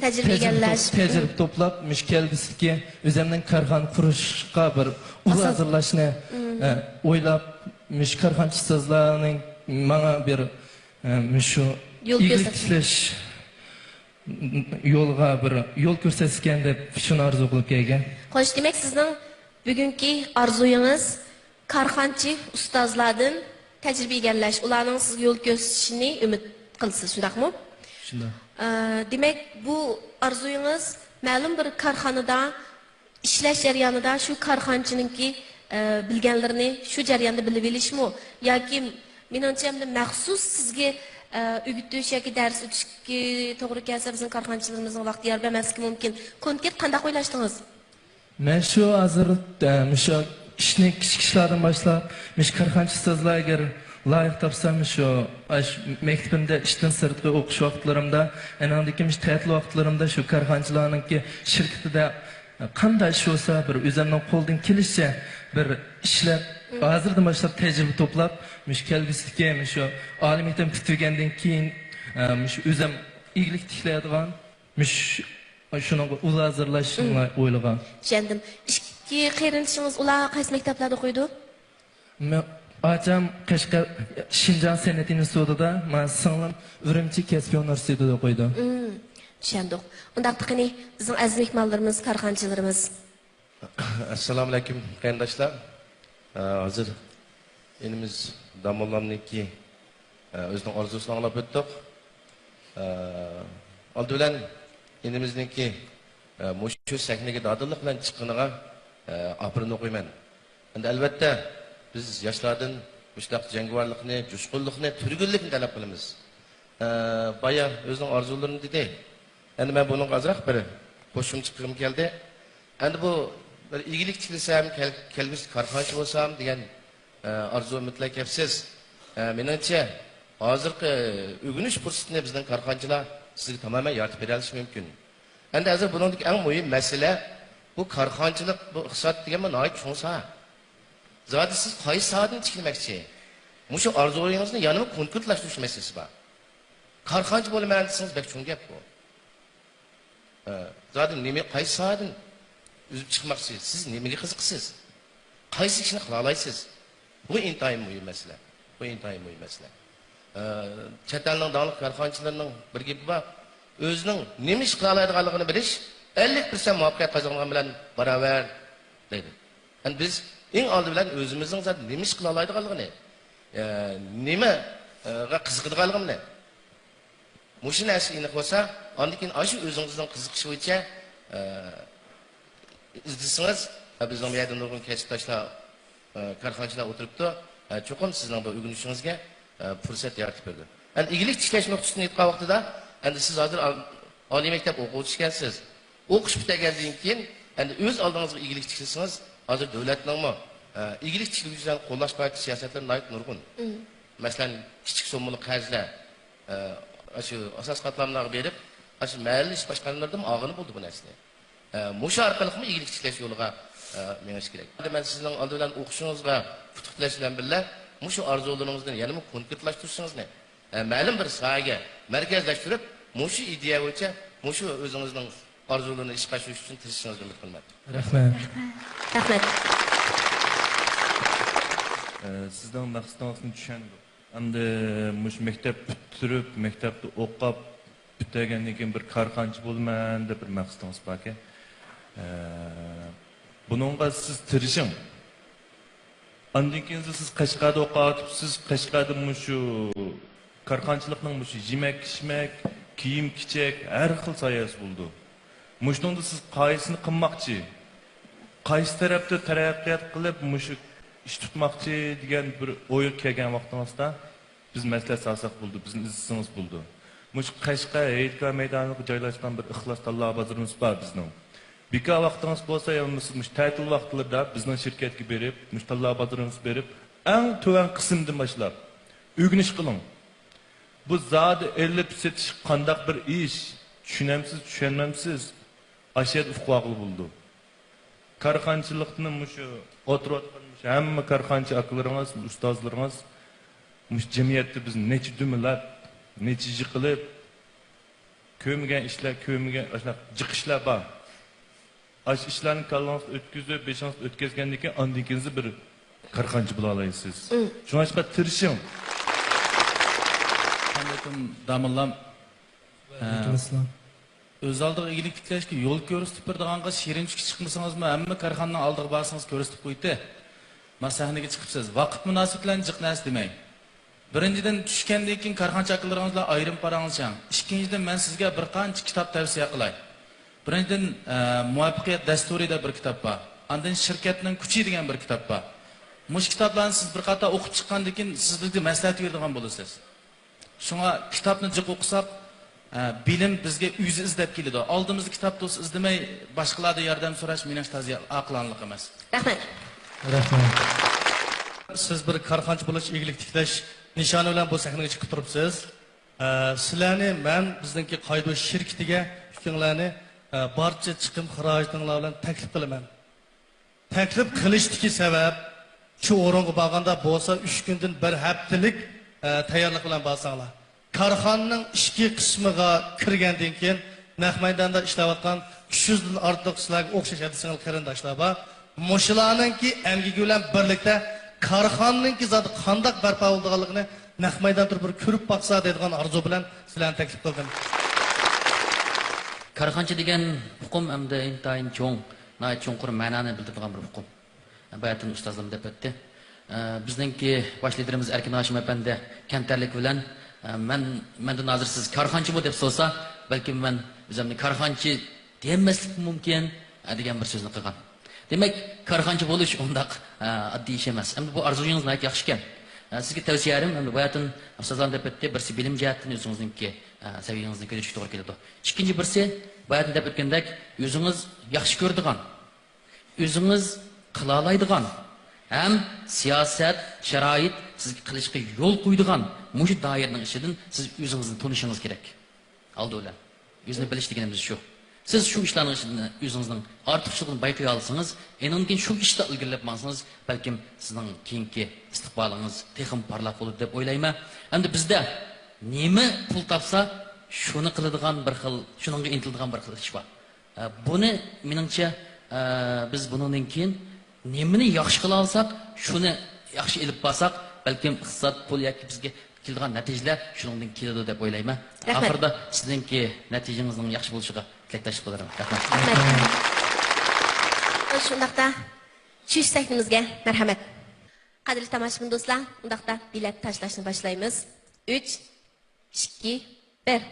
تەجرىبە تەجرىبە ئىگىلەش. توپ-، تەجرىبە توپلاپ، مۇشۇ كەلگۈسىدىكى ئۆزۈمنىڭ كارخانا قۇرۇشقا بىر ئۇل ئاساس. ھازىرلاشنى، مم. ئە، ئويلاپ، مۇشۇ كارخانىچى ئۇستازلارنىڭ ماڭا بىر، ئە، مۇشۇ يول ئىگىلىك كۆرسەتكەن. تىكلەش يولغا بىر يول كۆرسەتسىكەن دەپ شۇنى ئارزۇ قىلىپ كەلگەن. خوش، دېمەك، سىزنىڭ بۈگۈنكى ئارزۇيىڭىز كارخانىچى ئۇستازلاردىن تەجرىبە ئىگىلەش، ئۇلارنىڭ سىزگە يول كۆرسىتىشىنى ئۈمىد قىلىسىز، شۇنداقمۇ؟ شۇنداق. ئە، دېمەك، بۇ ئارزۇيىڭىز مەلۇم بىر كارخانىدا ئىشلەش جەريانىدا شۇ كارخانىچىنىڭكى، ئە، بىلگەنلىرىنى شۇ جەرياندا بىلىۋېلىشمۇ؟ ياكى مېنىڭچە ئەمدى مەخسۇس سىزگە، ئە، ئۆگىتىش ياكى دەرس ئۆتۈشكە توغرا كەلسە، بىزنىڭ كارخانىچىلىرىمىزنىڭ ۋاقتى يار بەرمەسلىكى مۇمكىن. كونكرېت قانداق ئويلاشتىڭىز؟ مەن شۇ ھازىر، ئە، مۇشۇ ئىشنى كىچىك ئىشلاردىن باشلاپ، مۇشۇ كارخانىچى ئۇستازلار ئەگەر لايىق تاپسا، مۇشۇ، ئاش-، مەكتىپىمدە ئىشتىن سىرتقى ئوقۇش ۋاقىتلىرىمدا، ئەنىڭدىكى مۇشۇ تەتىل ۋاقىتلىرىمدا شۇ كارخانىچىلارنىڭكى شىركىتىدە قانداق ئىش بولسا، بىر ئۆزۈمنىڭ قولىدىن كېلىشىچە بىر ئىشلەپ، مم. ھازىردىن باشلاپ تەجرىبە توپلاپ، مۇشۇ كەلگۈسىدىكى مۇشۇ ئالىي مەكتەپنى پۈتتۈرگەندىن كېيىن، ئە، مۇشۇ ئۆزۈم ئىگىلىك تىكلەيدىغان مۇش-، شۇنىڭغا ئۇل ھازىرلاش مم. ئويلىغان. چۈشەندىم. ئىككى قېرىندىشىڭىز، ئۇلار قايسى مەكتەپلەردە ئوقۇيدۇ؟ مەن ئاچام قەشقەر شىنجاڭ سەنئەت ئىنستىتۇتىدا، مانا سىڭلىم ئۈرۈمچى كەسپىي ئۇنىۋېرسىتېتىدا ئوقۇيدۇ. مم. چۈشەندۇق. ئۇنداقتا قېنى، بىزنىڭ ئەزىز مېھمانلىرىمىز، كارخانىچىلىرىمىز. ئەسسالامۇئەلەيكۇم، قېرىنداشلار. ئە، ھازىر ئىنىمىز داموللامنىڭكى، ئە، ئۆزىنىڭ ئارزۇسىنى ئاڭلاپ ئۆتتۇق. ئە، ئالدى بىلەن ئىنىمىزنىڭكى، ئە، مۇشۇ سەھنىگە دادىللىق بىلەن چىققىنىغا، ئە، ئاپىرىن ئوقۇيمەن. ئەمدى ئەلۋەتتە، بىز ياشلاردىن مۇشۇنداق جەڭگىۋارلىقنى، جۇشقۇنلۇقنى، تۈرگۈنلۈكنى تەلەپ قىلىمىز. ئە، بايا ئۆزىنىڭ ئارزۇلىرىنى دېدى. ئەمدى مەن بۇنىڭغا ئازراق بىر قوشۇمچە قىلغۇم كەلدى. ئەمدى بۇ بىر ئىگىلىك تىكلىسەم، كەل-، كەلگۈسىدە كارخانىچى بولسام دېگەن، ئە، ئارزۇ ئۈمىدلەر كەپسىز. ئە، مېنىڭچە، ھازىرقى ئۆگىنىش پۇرسىتىنى بىزنىڭ كارخانىچىلار سىزگە تامامەن يارىتىپ بېرەلىشى مۇمكىن. ئەمدى ھازىر بۇنىڭدىكى ئەڭ مۇھىم مەسىلە، بۇ كارخانىچىلىق، بۇ ئىقتىساد دېگەن بۇ ناھايىتى چوڭ ساھە. زادى سىز قايسى ساھەدىن تىكلىمەكچى؟ مۇشۇ ئارزۇيىڭىزنى يەنىمۇ كونكرېتلاشتۇرۇش مەسىلىسى بار. كارخانىچى بولىمەن دېسىڭىز بەك چوڭ گەپ بۇ. ئە، زادى نېمە، قايسى ساھەدىن ئۈزۈپ چىقماقچى؟ سىز نېمىگە قىزىقىسىز؟ قايسى ئىشنى قىلالايسىز؟ بۇ ئىنتايىن مۇھىم مەسىلە. بۇ ئىنتايىن مۇھىم مەسىلە. ئە، چەت ئەلنىڭ داڭلىق كارخانىچىلىرىنىڭ بىر گېپى بار. ئۆزىنىڭ نېمە ئىش قىلالايدىغانلىقىنى بىلىش ئەللىك پىرسەنت مۇۋەپپەقىيەت قازانغان بىلەن باراۋەر، دەيدۇ. يەنى بىز ئەڭ ئالدى بىلەن ئۆزىمىزنىڭ زادى نېمە ئىش قىلالايدىغانلىقىنى، ئە، نېمە، ئە، غا قىزىقىدىغانلىقىنى، مۇشۇ نەرسە ئېنىق بولسا، ئاندىن كېيىن ئاشۇ ئۆزىڭىزنىڭ قىزىقىشى بويىچە، ئە، ئىزدىسىڭىز، ئە، بىزنىڭ بۇ يەردە نۇرغۇن كەسىپداشلار، ئە، كارخانىچىلار ئولتۇرۇپتۇ. ئە، چوقۇم سىزنىڭ بۇ ئۆگىنىشىڭىزگە، ئە، پۇرسەت يارىتىپ بېرىدۇ. ئەمدى ئىگىلىك تىكلەش نۇقتىسىدىن ئېيتقان ۋاقتىدا، ئەمدى سىز ھازىر ئال-، ئالىي مەكتەپ ئوقۇغۇچىسى ئىكەنسىز. ئوقۇش پۈتتۈرگەندىن كېيىن، ئەمدى ئۆز ئالدىڭىزغا ئىگىلىك تىكلىسىڭىز، ھازىر دۆلەتنىڭمۇ، ئە، ئىگىلىك تىكلىگۈچىلەرنى قوللاش بويىچە سىياسەتلىرى ناھايىتى نۇرغۇن. مم. مەسىلەن، كىچىك سوممىلىق قەرزلەر، ئە، ئاشۇ ئاساسىي قاتلاملارغا بېرىپ، ئاشۇ مەھەللە ئىش باشقارمىلىرىدىمۇ ئالغىلى بولىدۇ بۇ نەرسىنى. ئە، مۇشۇ ئارقىلىقمۇ ئىگىلىك تىكلەش يولىغا، ئە، مېڭىش كېرەك. مەن سىزنىڭ ئالدى بىلەن ئوقۇشىڭىزغا ئۇتۇق تىلەش بىلەن بىللە، مۇشۇ ئارزۇلىرىڭىزنى يەنىمۇ كونكرېتلاشتۇرۇشىڭىزنى، ئە، مەلۇم بىر ساھەگە مەركەزلەشتۈرۈپ، مۇشۇ ئىدىيە بويىچە مۇشۇ ئۆزىڭىزنىڭ ئارزۇلىرىنى ئىشقا ئاشۇرۇش ئۈچۈن تىرىشىشىڭىزنى ئۈمىد قىلىمەن. رەھمەت. رەھمەت. ئە، سىزنىڭ مەقسىتىڭىزنى چۈشەندۇق. ئەمدى مۇشۇ مەكتەپ پۈتتۈرۈپ، مەكتەپتە ئوقۇپ، پۈتتۈرگەندىن كېيىن بىر كارخانىچى بولىمەن دەپ بىر مەقسىتىڭىز باركەن. ئە، بۇنىڭغا سىز تىرىشىڭ. ئاندىن كېيىن سىز قەشقەردە ئوقۇۋاتىپسىز، قەشقەردە مۇشۇ كارخانىچىلىقنىڭ مۇشۇ يېمەك-ئىچمەك، كىيىم-كېچەك، ھەر خىل سايەسى بولىدۇ. مۇشۇنىڭدا سىز قايسىنى قىلماقچى؟ قايسى تەرەپتە تەرەققىيات قىلىپ، مۇشۇ ئىش تۇتماقچى دېگەن بىر ئويغا كەلگەن ۋاقتىڭىزدا، بىز مەسلىھەت سالساق بولىدۇ، بىزنى ئىزدىسىڭىز بولىدۇ. مۇشۇ قەشقەر ھېيتگاھ مەيدانىغا جايلاشقان بىر ئىخلاس تاللا بازىرىمىز بار بىزنىڭ. بىكار ۋاقتىڭىز بولسا يا بولمىسا مۇشۇ تەتىل ۋاقىتلىرىدا بىزنىڭ شىركەتكە بېرىپ، مۇشۇ تاللا بازىرىمىزغا بېرىپ، ئەڭ تۆۋەن قىسىمدىن باشلاپ ئۆگىنىش قىلىڭ. بۇ زادى ئېلىپ سېتىش قانداق بىر ئىش؟ چۈشىنەمسىز، چۈشەنمەمسىز؟ ئاشۇ يەردە ئۇقۇۋالغىلى بولىدۇ. كارخانىچىلىقنى مۇشۇ ئولتۇرۇۋاتقان مۇشۇ ھەممە كارخانىچى ئاكىلىرىڭىز، ئۇستازلىرىڭىز، مۇشۇ جەمئىيەتتە بىز نەچچە دۈمىلەپ، نەچچە يىقىلىپ، كۆرمىگەن ئىشلار، كۆرمىگەن ئاشۇنداق جىق ئىشلار بار. ئاشۇ ئىشلارنى كاللىڭىزدا ئۆتكۈزۈپ، بېشىڭىزدا ئۆتكۈزگەندىن كېيىن، ئاندىن كېيىن بىر كارخانىچى بولالايسىز. مم. شۇڭلاشقا تىرىشىڭ. ئەسسالامۇئەلەيكۇم، داموللام. ئەلەيكۇم ئەسسالام. ئۆز ئالدىغا ئىگىلىك تىكلەشكە يول كۆرسىتىپ بېرىدىغانغا شېرىن چۈشكە چىقمىسىڭىزمۇ، ھەممە كارخانىنىڭ ئالدىغا بارسىڭىز كۆرسىتىپ قويدى. ما سەھنىگە چىقىپسىز. ۋاقىت مۇناسىۋىتى بىلەن جىق نەرسە دېمەي. بىرىنچىدىن، چۈشكەندىن كېيىن كارخانىچى ئاكىلىرىڭىز بىلەن ئايرىم پاراڭلىشىڭ. ئىككىنچىدىن، مەن سىزگە بىر قانچە كىتاب تەۋسىيە قىلاي. بىرىنچىدىن، ئە، مۇۋەپپەقىيەت دەستۇرى دەپ بىر كىتاب بار. ئاندىن شىركەتنىڭ كۈچى دېگەن بىر كىتاب بار. مۇشۇ كىتابلارنى سىز بىر قاتار ئوقۇپ چىققاندىن كېيىن سىز بىزگە مەسلىھەت بېرىدىغان بولىسىز. شۇڭا كىتابنى جىق ئوقۇساق، ئە، بىلىم بىزگە ئۆزى ئىزدەپ كېلىدۇ. ئالدىمىزدا كىتاب تۇرسا ئىزدىمەي، باشقىلاردىن ياردەم سوراش مېنىڭچە تازا ئاقىلانىلىق ئەمەس. رەھمەت. رەھمەت. سىز بىر كارخانىچى بولۇش، ئىگىلىك تىكلەش نىشانى بىلەن بۇ سەھنىگە چىقىپ تۇرۇپسىز. ئە، سىلەرنى مەن بىزنىڭكى قايدۇ شىركىتىگە ئىككىڭلارنى، ئە، بارچە چىقىم خىراجىتىڭلار بىلەن تەكلىپ قىلىمەن. تەكلىپ قىلىشتىكى سەۋەب، شۇ ئورۇنغا بارغاندا بولسا ئۈچ كۈندىن بىر ھەپتىلىك، ئە، تەييارلىق بىلەن بارساڭلار. كارخانىنىڭ ئىچكى قىسمىغا كىرگەندىن كېيىن، نەق مەيداندا ئىشلەۋاتقان ئۈچ يۈزدىن ئارتۇق سىلەرگە ئوخشاش ھەدە سىڭىل قېرىنداشلار بار. مۇشۇلارنىڭكى ئەمگىكى بىلەن بىرلىكتە كارخانىنىڭكى زادى قانداق بەرپا بولىدىغانلىقىنى نەق مەيداندا تۇرۇپ بىر كۆرۈپ باقسا دەيدىغان ئارزۇ بىلەن سىلەرنى تەكلىپ قىلدىم. كارخانىچى دېگەن ئۇقۇم ئەمدى ئىنتايىن چوڭ، ناھايىتى چوڭقۇر مەنانى بىلدۈرىدىغان بىر ئۇقۇم. باياتىن ئۇستازلىرىم دەپ ئۆتتى. ئە، بىزنىڭكى باش لىدىرىمىز ئەركىن ھاشىم ئەپەندى كەمتەرلىك بىلەن، ئە، مەن، مەندىن ھازىر سىز كارخانىچىمۇ دەپ سورىسا، بەلكىم مەن ئۆزۈمنى كارخانىچى دېيەلمەسلىكىم مۇمكىن، ئە، دېگەن بىر سۆزنى قىلغان. دېمەك، كارخانىچى بولۇش ئۇنداق، ئە، ئاددىي ئىش ئەمەس. ئەمدى بۇ ئارزۇيىڭىز ناھايىتى ياخشىكەن. ئە، سىزگە تەۋسىيەم، ئەمدى باياتىن ئۇستازلارنى دەپ ئۆتتى، بىرسى بىلىم جەھەتتىن ئۆزىڭىزنىڭكى، ئە، سەۋىيەڭىزنى كۆتۈرۈشكە توغرا كېلىدۇ. ئىككىنچى بىرسى، باياتىن دەپ ئۆتكەندەك، ئۆزىڭىز ياخشى كۆرىدىغان، ئۆزىڭىز قىلالايدىغان ھەم سىياسەت، شارائىت سىزگە قىلىشقا يول قويىدىغان مۇشۇ دائىرىنىڭ ئىچىدىن سىز ئۆزىڭىزنى تونۇشىڭىز كېرەك. ئالدى بىلەن ئۆزىنى بىلىش دېگىنىمىز شۇ. سىز شۇ ئىشلارنىڭ ئىچىدىن ئۆزىڭىزنىڭ ئارتۇقچىلىقىنى بايقىيالىسىڭىز، ئېنىڭدىن كېيىن شۇ ئىشتا ئىلگىرىلەپ ماڭسىڭىز، بەلكىم سىزنىڭ كېيىنكى ئىستىقبالىڭىز تېخىمۇ پارلاق بولىدۇ دەپ ئويلايمەن. ئەمدى بىزدە نېمە پۇل تاپسا، شۇنى قىلىدىغان بىر خىل، شۇنىڭغا ئىنتىلىدىغان بىر خىل ئىش بار. ئە، بۇنى، مېنىڭچە، ئە، بىز بۇنىڭدىن كېيىن نېمىنى ياخشى قىلالىساق، شۇنى ياخشى ئېلىپ بارساق، بەلكىم ئىقتىساد، پۇل ياكى بىزگە كېلىدىغان نەتىجىلەر شۇنىڭدىن كېلىدۇ دەپ ئويلايمەن. رەھمەت. ئاخىرىدا سىزنىڭكى نەتىجىڭىزنىڭ ياخشى بولۇشىغا تىلەكداشلىق بىلدۈرىمەن. رەھمەت. رەھمەت. شۇنداقتا چۈشۈش سەھنىمىزگە مەرھەمەت. قەدىرلىك تاماشىبىن دوستلار، ئۇنداقتا بېلەت تاشلاشنى باشلايمىز. ئۈچ، ئىككى، بىر.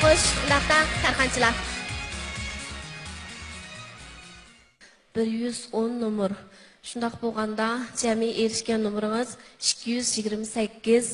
خوش، ئۇنداقتا كارخانىچىلار. بىر يۈز ئون نومۇر. شۇنداق بولغاندا، جەمئىي ئېرىشكەن نومۇرىڭىز ئىككى يۈز يىگىرمە سەككىز.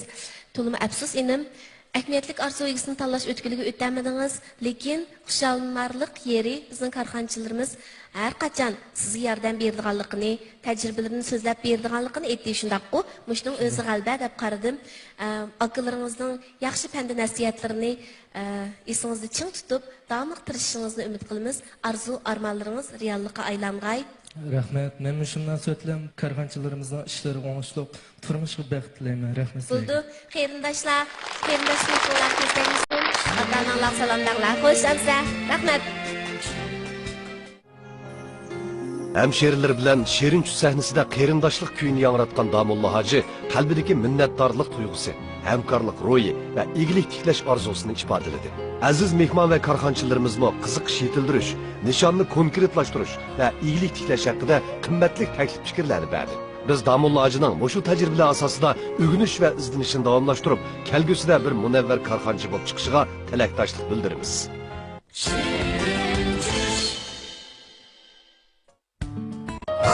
تولىمۇ ئەپسۇس، ئىنىم. ئەھمىيەتلىك ئارزۇ ئىگىسىنى تاللاش ئۆتكىلىگە ئۆتەلمىدىڭىز، لېكىن خۇشاللىنارلىق يېرى، بىزنىڭ كارخانىچىلىرىمىز ھەر قاچان سىزگە ياردەم بېرىدىغانلىقىنى، تەجرىبىلىرىنى سۆزلەپ بېرىدىغانلىقىنى ئېيتتى. شۇنداققۇ؟ مۇشۇنىڭ ئۆزى غەلىبە دەپ قارىدىم. ئە، ئاكىلىرىڭىزنىڭ ياخشى پەند-نەسىھەتلىرىنى، ئە، ئېسىڭىزدە چىڭ تۇتۇپ، داۋاملىق تىرىشىشىڭىزنى ئۈمىد قىلىمىز. ئارزۇ-ئارمانلىرىڭىز رېئاللىققا ئايلانغاي. رەھمەت. مەنمۇ شۇ مۇناسىۋەت بىلەن كارخانىچىلىرىمىزنىڭ ئىشلىرىغا ئوڭۇشلۇق، تۇرمۇشىغا بەخت تىلەيمەن. رەھمەت سىلەرگە. بولىدۇ. قېرىنداشلار، قېرىنداشلىرىڭلار كۆزلەرگە يۈزلىنىڭ. ئاتا-ئاناڭلارغا سالام بەرلە. خوش ئەمىسە. رەھمەت. ھەمشېرىلىرى بىلەن شېرىن چۈش سەھنىسىدە قېرىنداشلىق كۈيىنى ياڭراتقان داموللا ھاجى قەلبىدىكى مىننەتدارلىق تۇيغۇسى، ھەمكارلىق روھى ۋە ئىگىلىك تىكلەش ئارزۇسىنى ئىپادىلىدى. ئەزىز مېھمان ۋە كارخانىچىلىرىمىزمۇ قىزىقىش يېتىلدۈرۈش، نىشاننى كونكرېتلاشتۇرۇش ۋە ئىگىلىك تىكلەش ھەققىدە قىممەتلىك تەكلىپ پىكىرلەرنى بەردى. بىز داموللا ھاجىنىڭ مۇشۇ تەجرىبىلەر ئاساسىدا ئۆگىنىش ۋە ئىزدىنىشىنى داۋاملاشتۇرۇپ، كەلگۈسىدە بىر مۇنەۋۋەر كارخانىچى بولۇپ چىقىشىغا تىلەكداشلىق بىلدۈرىمىز.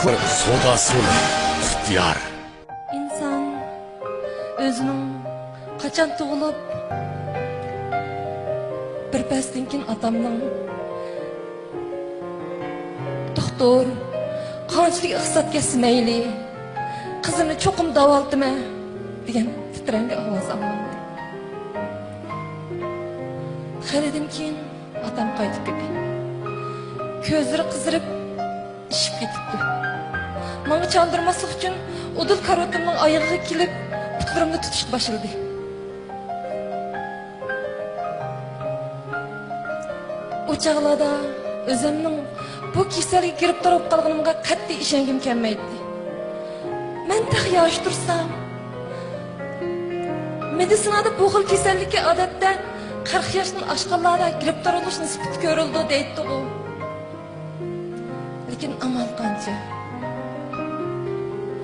بىر سودا سۇلى قۇتيار. ئىنسان ئۆزىنىڭ قاچان تۇغۇلۇپ، بىر پەستىن كېيىن ئاتامنىڭ، «دوختۇر، قانچىلىك ئىقتىساد كەتسە مەيلى، قىزىمنى چوقۇم داۋالىتىمەن» دېگەن تىترەڭگۈ ئاۋازى ئاڭلاندى. خېلىدىن كېيىن ئاتام قايتىپ كىردى. كۆزلىرى قىزىرىپ، ئىششىپ كېتىپتۇ. ماڭا چاندۇرماسلىق ئۈچۈن ئۇدۇل كارىۋىتىمنىڭ ئايىغىغا كېلىپ، پۇتلىرىمنى تۇتۇشقا باشلىدى. ئۇ چاغلاردا ئۆزۈمنىڭ بۇ كېسەلگە گىرىپتار بولۇپ قالغىنىمغا قەتئىي ئىشەنگۈم كەلمەيتتى. مەن تېخى ياش تۇرسام، مېدىتسىنادا بۇ خىل كېسەللىككە ئادەتتە قىرىق ياشتىن ئاشقانلاردا گىرىپتار بولۇش نىسبىتى كۆرۈلىدۇ دەيتتىغۇ. لېكىن ئامال قانچە؟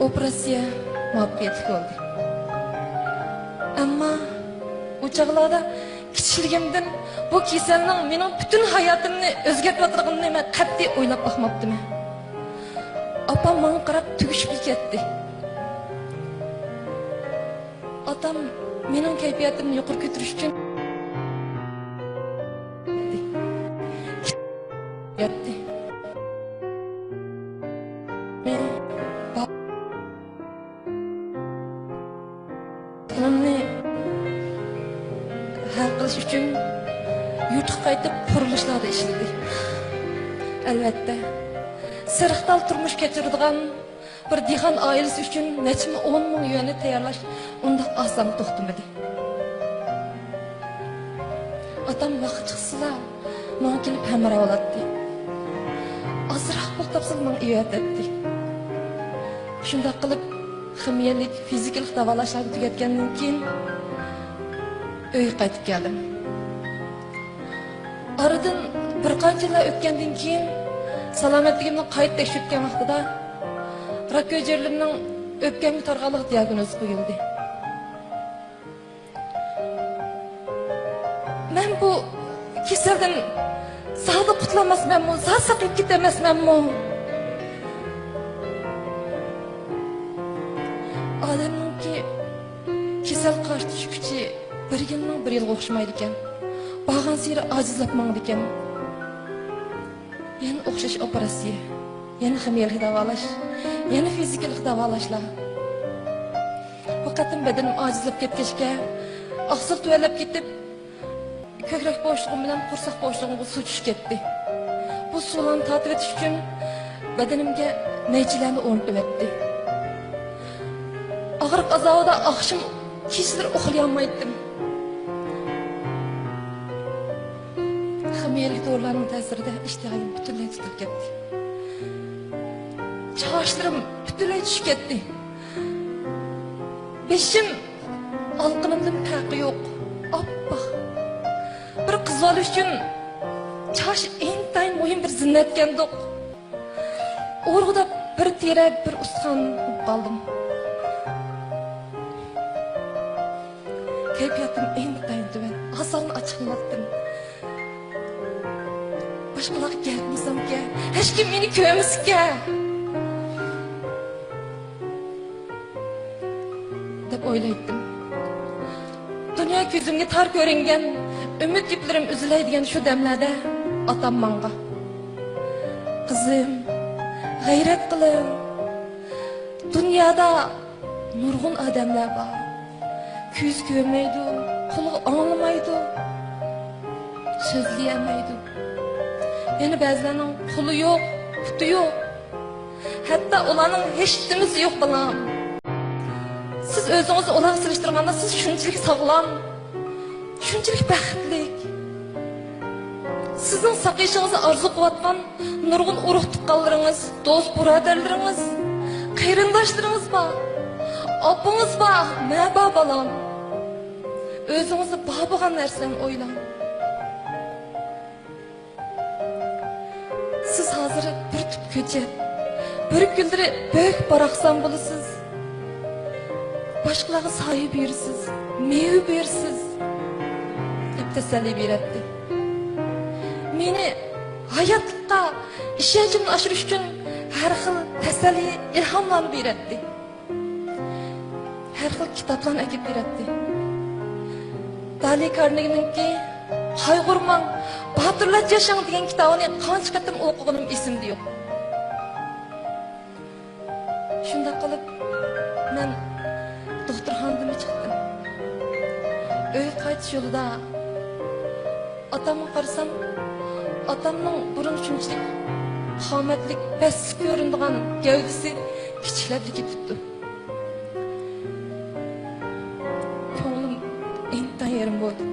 ئوپېراتسىيە مۇۋەپپەقىيەتلىك بولدى. ئەمما ئۇ چاغلاردا كىچىكلىكىمدىن بۇ كېسەلنىڭ مېنىڭ پۈتۈن ھاياتىمنى ئۆزگەرتىۋاتىدىغىنىنى مەن قەتئىي ئويلاپ باقماپتىمەن. ئاپام ماڭا قاراپ تۈگۈشۈپلا كەتتى. ئاتام مېنىڭ كەيپىياتىمنى يۇقىرى كۆتۈرۈش ئۈچۈن ياتتى. مېنى با-، پۇلۇمنى ھەل قىلىش ئۈچۈن يۇرتقا قايتىپ قۇرۇلۇشلاردا ئىشلىدى. ئەلۋەتتە، سېرىق تال تۇرمۇش كەچۈرىدىغان بىر دېھقان ئائىلىسى ئۈچۈن نەچچە ئون مىڭ يۈەننى تەييارلاش ئۇنداق ئاسانغا توختىمىدى. ئاتام ۋاقىت چىقسىلا، ماڭا كېلىپ ھەمراھ بولاتتى. ئازراق پۇل تاپسىلا، ماڭا ئېۋەتەتتى. شۇنداق قىلىپ، خىمىيەلىك، فىزىكىلىق داۋالاشلارنى تۈگەتكەندىن كېيىن، ئۆيگە قايتىپ كەلدىم. ئارىدىن بىر قانچە يىللار ئۆتكەندىن كېيىن، سالامەتلىكىمنى قايتا تەكشۈرتكەن ۋاقتىدا، راك ھۈجەيرىلىرىنىڭ ئۆپكەمگە تارىغانلىقى دىئاگنوزى قويۇلدى. مەن بۇ كېسەلدىن زادى قۇتۇلالماسمەنمۇ، زادى ساقىيىپ كېتەلمەسمەنمۇ؟ ئادەمنىڭكى كېسەلگە قارشى تۇرۇش كۈچى بىر يىلنىڭ بىر يىلغا ئوخشىمايدىكەن. بارغانسېرى ئاجىزلاپ ماڭىدىكەن. يەنە ئوخشاش ئوپېراتسىيە، يەنە خىمىيەلىك داۋالاش، يەنە فىزىكىلىق داۋالاشلار. بۇ قېتىم بەدىنىم ئاجىزلاپ كەتكەچكە، ئاقسىل تۆۋەنلەپ كېتىپ، كۆكرەك بوشلۇقۇم بىلەن قورساق بوشلۇقۇمغا سۇ چۈشۈپ كەتتى. بۇ سۇلارنى تارتىۋېتىش ئۈچۈن بەدىنىمگە نەيچىلەرنى ئورنىتىۋەتتى. ئاغرىق ئازابىدا ئاخشىمى، كېچىلىرى ئۇخلىيالمايتتىم. خىمىيەلىك دورىلارنىڭ تەسىرىدە ئىشتىھايىم پۈتۈنلەي تۇتۇلۇپ كەتتى. چاچلىرىم پۈتۈنلەي چۈشۈپ كەتتى. بېشىم ئالقىنىمدىن پەرقى يوق، ئاپئاق. بىر قىز بالا ئۈچۈن چاچ ئىنتايىن مۇھىم بىر زىننەتكەندۇق. ئورغۇداپ بىر تېرە، بىر ئۇستىخان بولۇپ قالدىم. كەيپىياتىم ئىنتايىن تۆۋەن، ئاسانلا ئاچچىقلىناتتىم. باشقىلارغا گەپ قىلسامكەن، ھېچكىم مېنى كۆرمىسىكەن دەپ ئويلايتتىم. دۇنيا كۆزۈمگە تار كۆرۈنگەن، ئۈمىد يىپلىرىم ئۈزۈلەي دېگەن شۇ دەملەردە ئاتام ماڭا، «قىزىم، غەيرەت قىلىڭ. دۇنيادا نۇرغۇن ئادەملەر بار. كۆزى كۆرمەيدۇ، قۇلىقى ئاڭلىمايدۇ، سۆزلىيەلمەيدۇ. يەنە بەزىلەرنىڭ قولى يوق، پۇتى يوق. ھەتتا ئۇلارنىڭ ھېچ نېمىسى يوق، بالام. سىز ئۆزىڭىزنى ئۇلارغا سېلىشتۇرغاندا، سىز شۇنچىلىك ساغلام، شۇنچىلىك بەختلىك. سىزنىڭ ساقىيىشىڭىزنى ئارزۇ قىلىۋاتقان نۇرغۇن ئۇرۇق-تۇغقانلىرىڭىز، دوست-بۇرادەرلىرىڭىز، قېرىنداشلىرىڭىز بار. ئاپىڭىز بار، مەن بار، بالام. ئۆزىڭىزدە بار بولغان نەرسىلەرنى ئويلاڭ. سىز ھازىر بىر تۈپ كۆچەت، بىر كۈنلىرى بۆك باراقسان بولىسىز. باشقىلارغا سايە بېرىسىز، مېۋە بېرىسىز، دەپ تەسەللى بېرەتتى. مېنى ھاياتلىققا ئىشەنچىمنى ئاشۇرۇش ئۈچۈن ھەر خىل تەسەللى، ئىلھاملارنى بېرەتتى. ھەر خىل كىتابلارنى ئەكېلىپ بېرەتتى. دالى كارنېگىنىڭكى «قايغۇرماڭ، باتۇرلارچە ياشاڭ» دېگەن كىتابىنى قانچە قېتىم ئوقۇغىنىم ئېسىمدە يوق. شۇنداق قىلىپ، مەن دوختۇرخانىدىنمۇ چىقتىم. ئۆيگە قايتىش يولىدا ئاتامغا قارىسام، ئاتامنىڭ بۇرۇن شۇنچىلىك قامەتلىك، پەسلىك كۆرۈنىدىغان گەۋدىسى كىچىكلەپلا كېتىپتۇ. كۆڭلۈم ئىنتايىن يېرىم بولدى.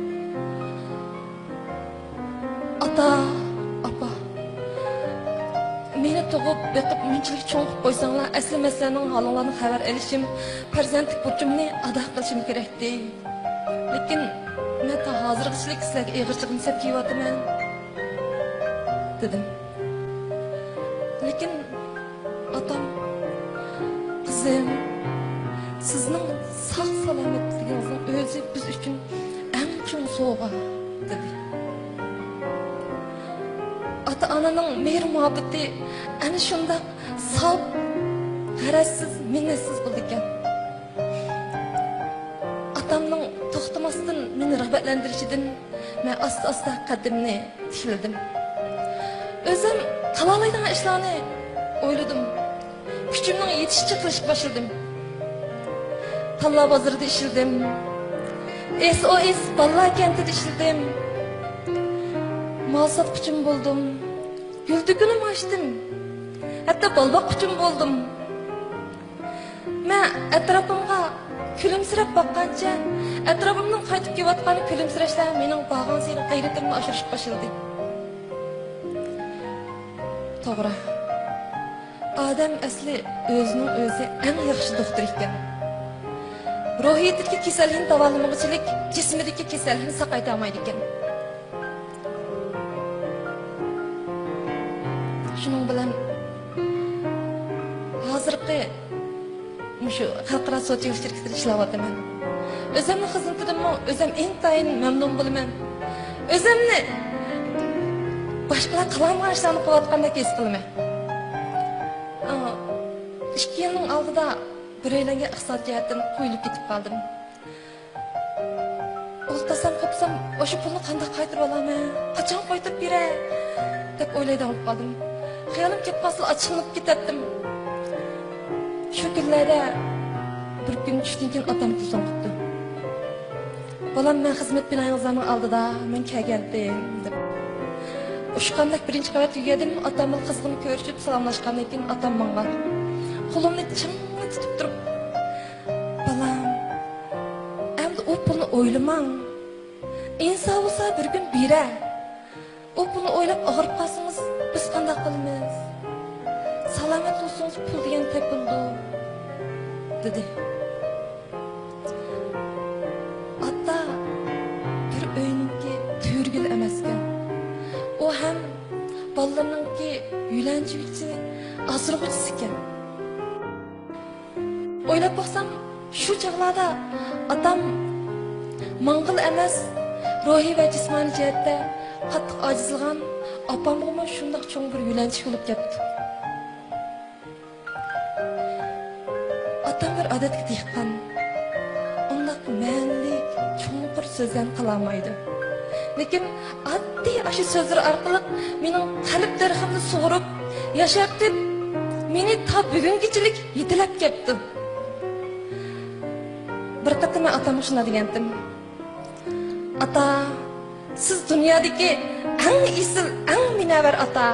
ئاتا، ئاپا، مېنى تۇغۇپ، بېقىپ، مۇنچىلىك چوڭ قىلىپ قويساڭلار، ئەسلى مەن سىلەرنىڭ ھالىڭلارنى خەۋەر ئېلىشىم، پەرزەنتلىك بۇرچۇمنى ئادا قىلىشىم كېرەكتى. لېكىن مەن تا ھازىرغىچىلىك سىلەرگە ئېغىرچىلىقنى سېلىپ كېلىۋاتىمەن، دېدىم. لېكىن ئاتام، قىزىم، سىزنىڭ ساق-سالامەتلىكىڭىزنىڭ ئۆزى بىز ئۈچۈن ئەڭ چوڭ سوۋغا، دېدى. ئاتا-ئانىنىڭ مېھىر-مۇھەببىتى ئەنە شۇنداق ساپ، غەرەزسىز، مىننەتسىز بولىدىكەن. ئاتامنىڭ توختىماستىن مېنى رىغبەتلەندۈرۈشىدىن مەن ئاستا-ئاستا قەددىمنى تىكلىدىم. ئۆزۈم قىلالايدىغان ئىشلارنى ئويلىدىم. كۈچۈمنىڭ يېتىشىچە قىلىشقا باشلىدىم. تاللا بازىرىدا ئىشلىدىم. ئېس ئو ئېس بالىلار كەنتىدە ئىشلىدىم. مال ساتقۇچىمۇ بولدۇم. گۈل دۇكىنىمۇ ئاچتىم. ھەتتا بال باققۇچىمۇ بولدۇم. مەن ئەتراپىمغا كۈلۈمسىرەپ باققانچە، ئەتراپىمنىڭ قايتىپ كېلىۋاتقان كۈلۈمسىرەشلەر مېنىڭ بارغانسېرى غەيرىتىمنى ئاشۇرۇشقا باشلىدى. توغرا، ئادەم ئەسلى ئۆزىنىڭ ئۆزى ئەڭ ياخشى دوختۇر ئىكەن. روھىيىتىدىكى كېسەللىكنى داۋالىمىغۇچىلىك جىسمىدىكى كېسەللىكنى ساقايتالمايدىكەن. شۇنىڭ بىلەن ھازىرقى مۇشۇ خەلقئارا سوتچىلىق شىركىتىدە ئىشلەۋاتىمەن. ئۆزۈمنىڭ خىزمىتىدىنمۇ ئۆزۈم ئىنتايىن مەمنۇن بولىمەن. ئۆزۈمنى باشقىلار قىلالمىغان ئىشلارنى قىلىۋاتقاندەك ھېس قىلىمەن. ئىككى يىلنىڭ ئالدىدا بىرەيلەنگە ئىقتىساد جەھەتتىن قويۇلۇپ كېتىپ قالدىم. ئولتۇرسام، قوپسام، ئاشۇ پۇلنى قانداق قايتۇرۇپ ئالامەن؟ قاچان قايتۇرۇپ بېرەي؟ دەپ ئويلايدىغان بولۇپ قالدىم. خىيالىم كېلىپ قالسىلا ئاچچىقلىنىپ كېتەتتىم. شۇ كۈنلەردە بىر كۈن چۈشتىن كېيىن ئاتام تېلېفون قىپتۇ. «بالام، مەن خىزمەت بىنايىڭىزنىڭ ئالدىدا، مەن كەلگەنتىم» دەپ. ئۇچقاندەك بىرىنچى قەۋەتكە يۈگۈردۈم. ئاتام بىلەن قىزغىن كۆرۈشۈپ سالاملاشقاندىن كېيىن ئاتام ماڭغان. قولۇمنى چىڭ تۇتۇپ تۇرۇپ، «بالام، ئەمدى ئۇ پۇلنى ئويلىماڭ. ئىنسان بولسا بىر كۈن بېرەر. ئۇ پۇلنى ئويلاپ ئاغرىپ قالسىڭىز، بىز قانداق قىلىمىز؟ سالامەت بولسىڭىز، پۇل دېگەن تېپىلىدۇ» دېدى. ئاتا بىر ئۆينىڭكى تۆرىگۈلى ئەمەسكەن. ئۇ ھەم بالىلىرىنىڭكى يۆلەنچۈكى، ئاسرىغۇچىسىكەن. ئويلاپ باقسام، شۇ چاغلاردا ئاتام ماڭغىلا ئەمەس، روھىي ۋە جىسمانىي جەھەتتە قاتتىق ئاجىزلىغان، ئاپامغىمۇ شۇنداق چوڭ بىر يۆلەنچۈك بولۇپ كەپتۇ. ئاتام بىر ئادەتتىكى دېھقان. ئۇنداق مەنىلىك، چوڭقۇر سۆزلەرنى قىلالمايدۇ. لېكىن ئاددىي ئاشۇ سۆزلىرى ئارقىلىق مېنىڭ قەلب دەرىخىمنى سۇغۇرۇپ، ياشارتىپ، مېنى تا بۈگۈنگىچىلىك يېتىلەپ كەپتۇ. بىر قېتىم مەن ئاتامغا شۇنداق دېگەنتىم. «ئاتا، سىز دۇنيادىكى ئەڭ ئېسىل، ئەڭ مۇنەۋۋەر ئاتا.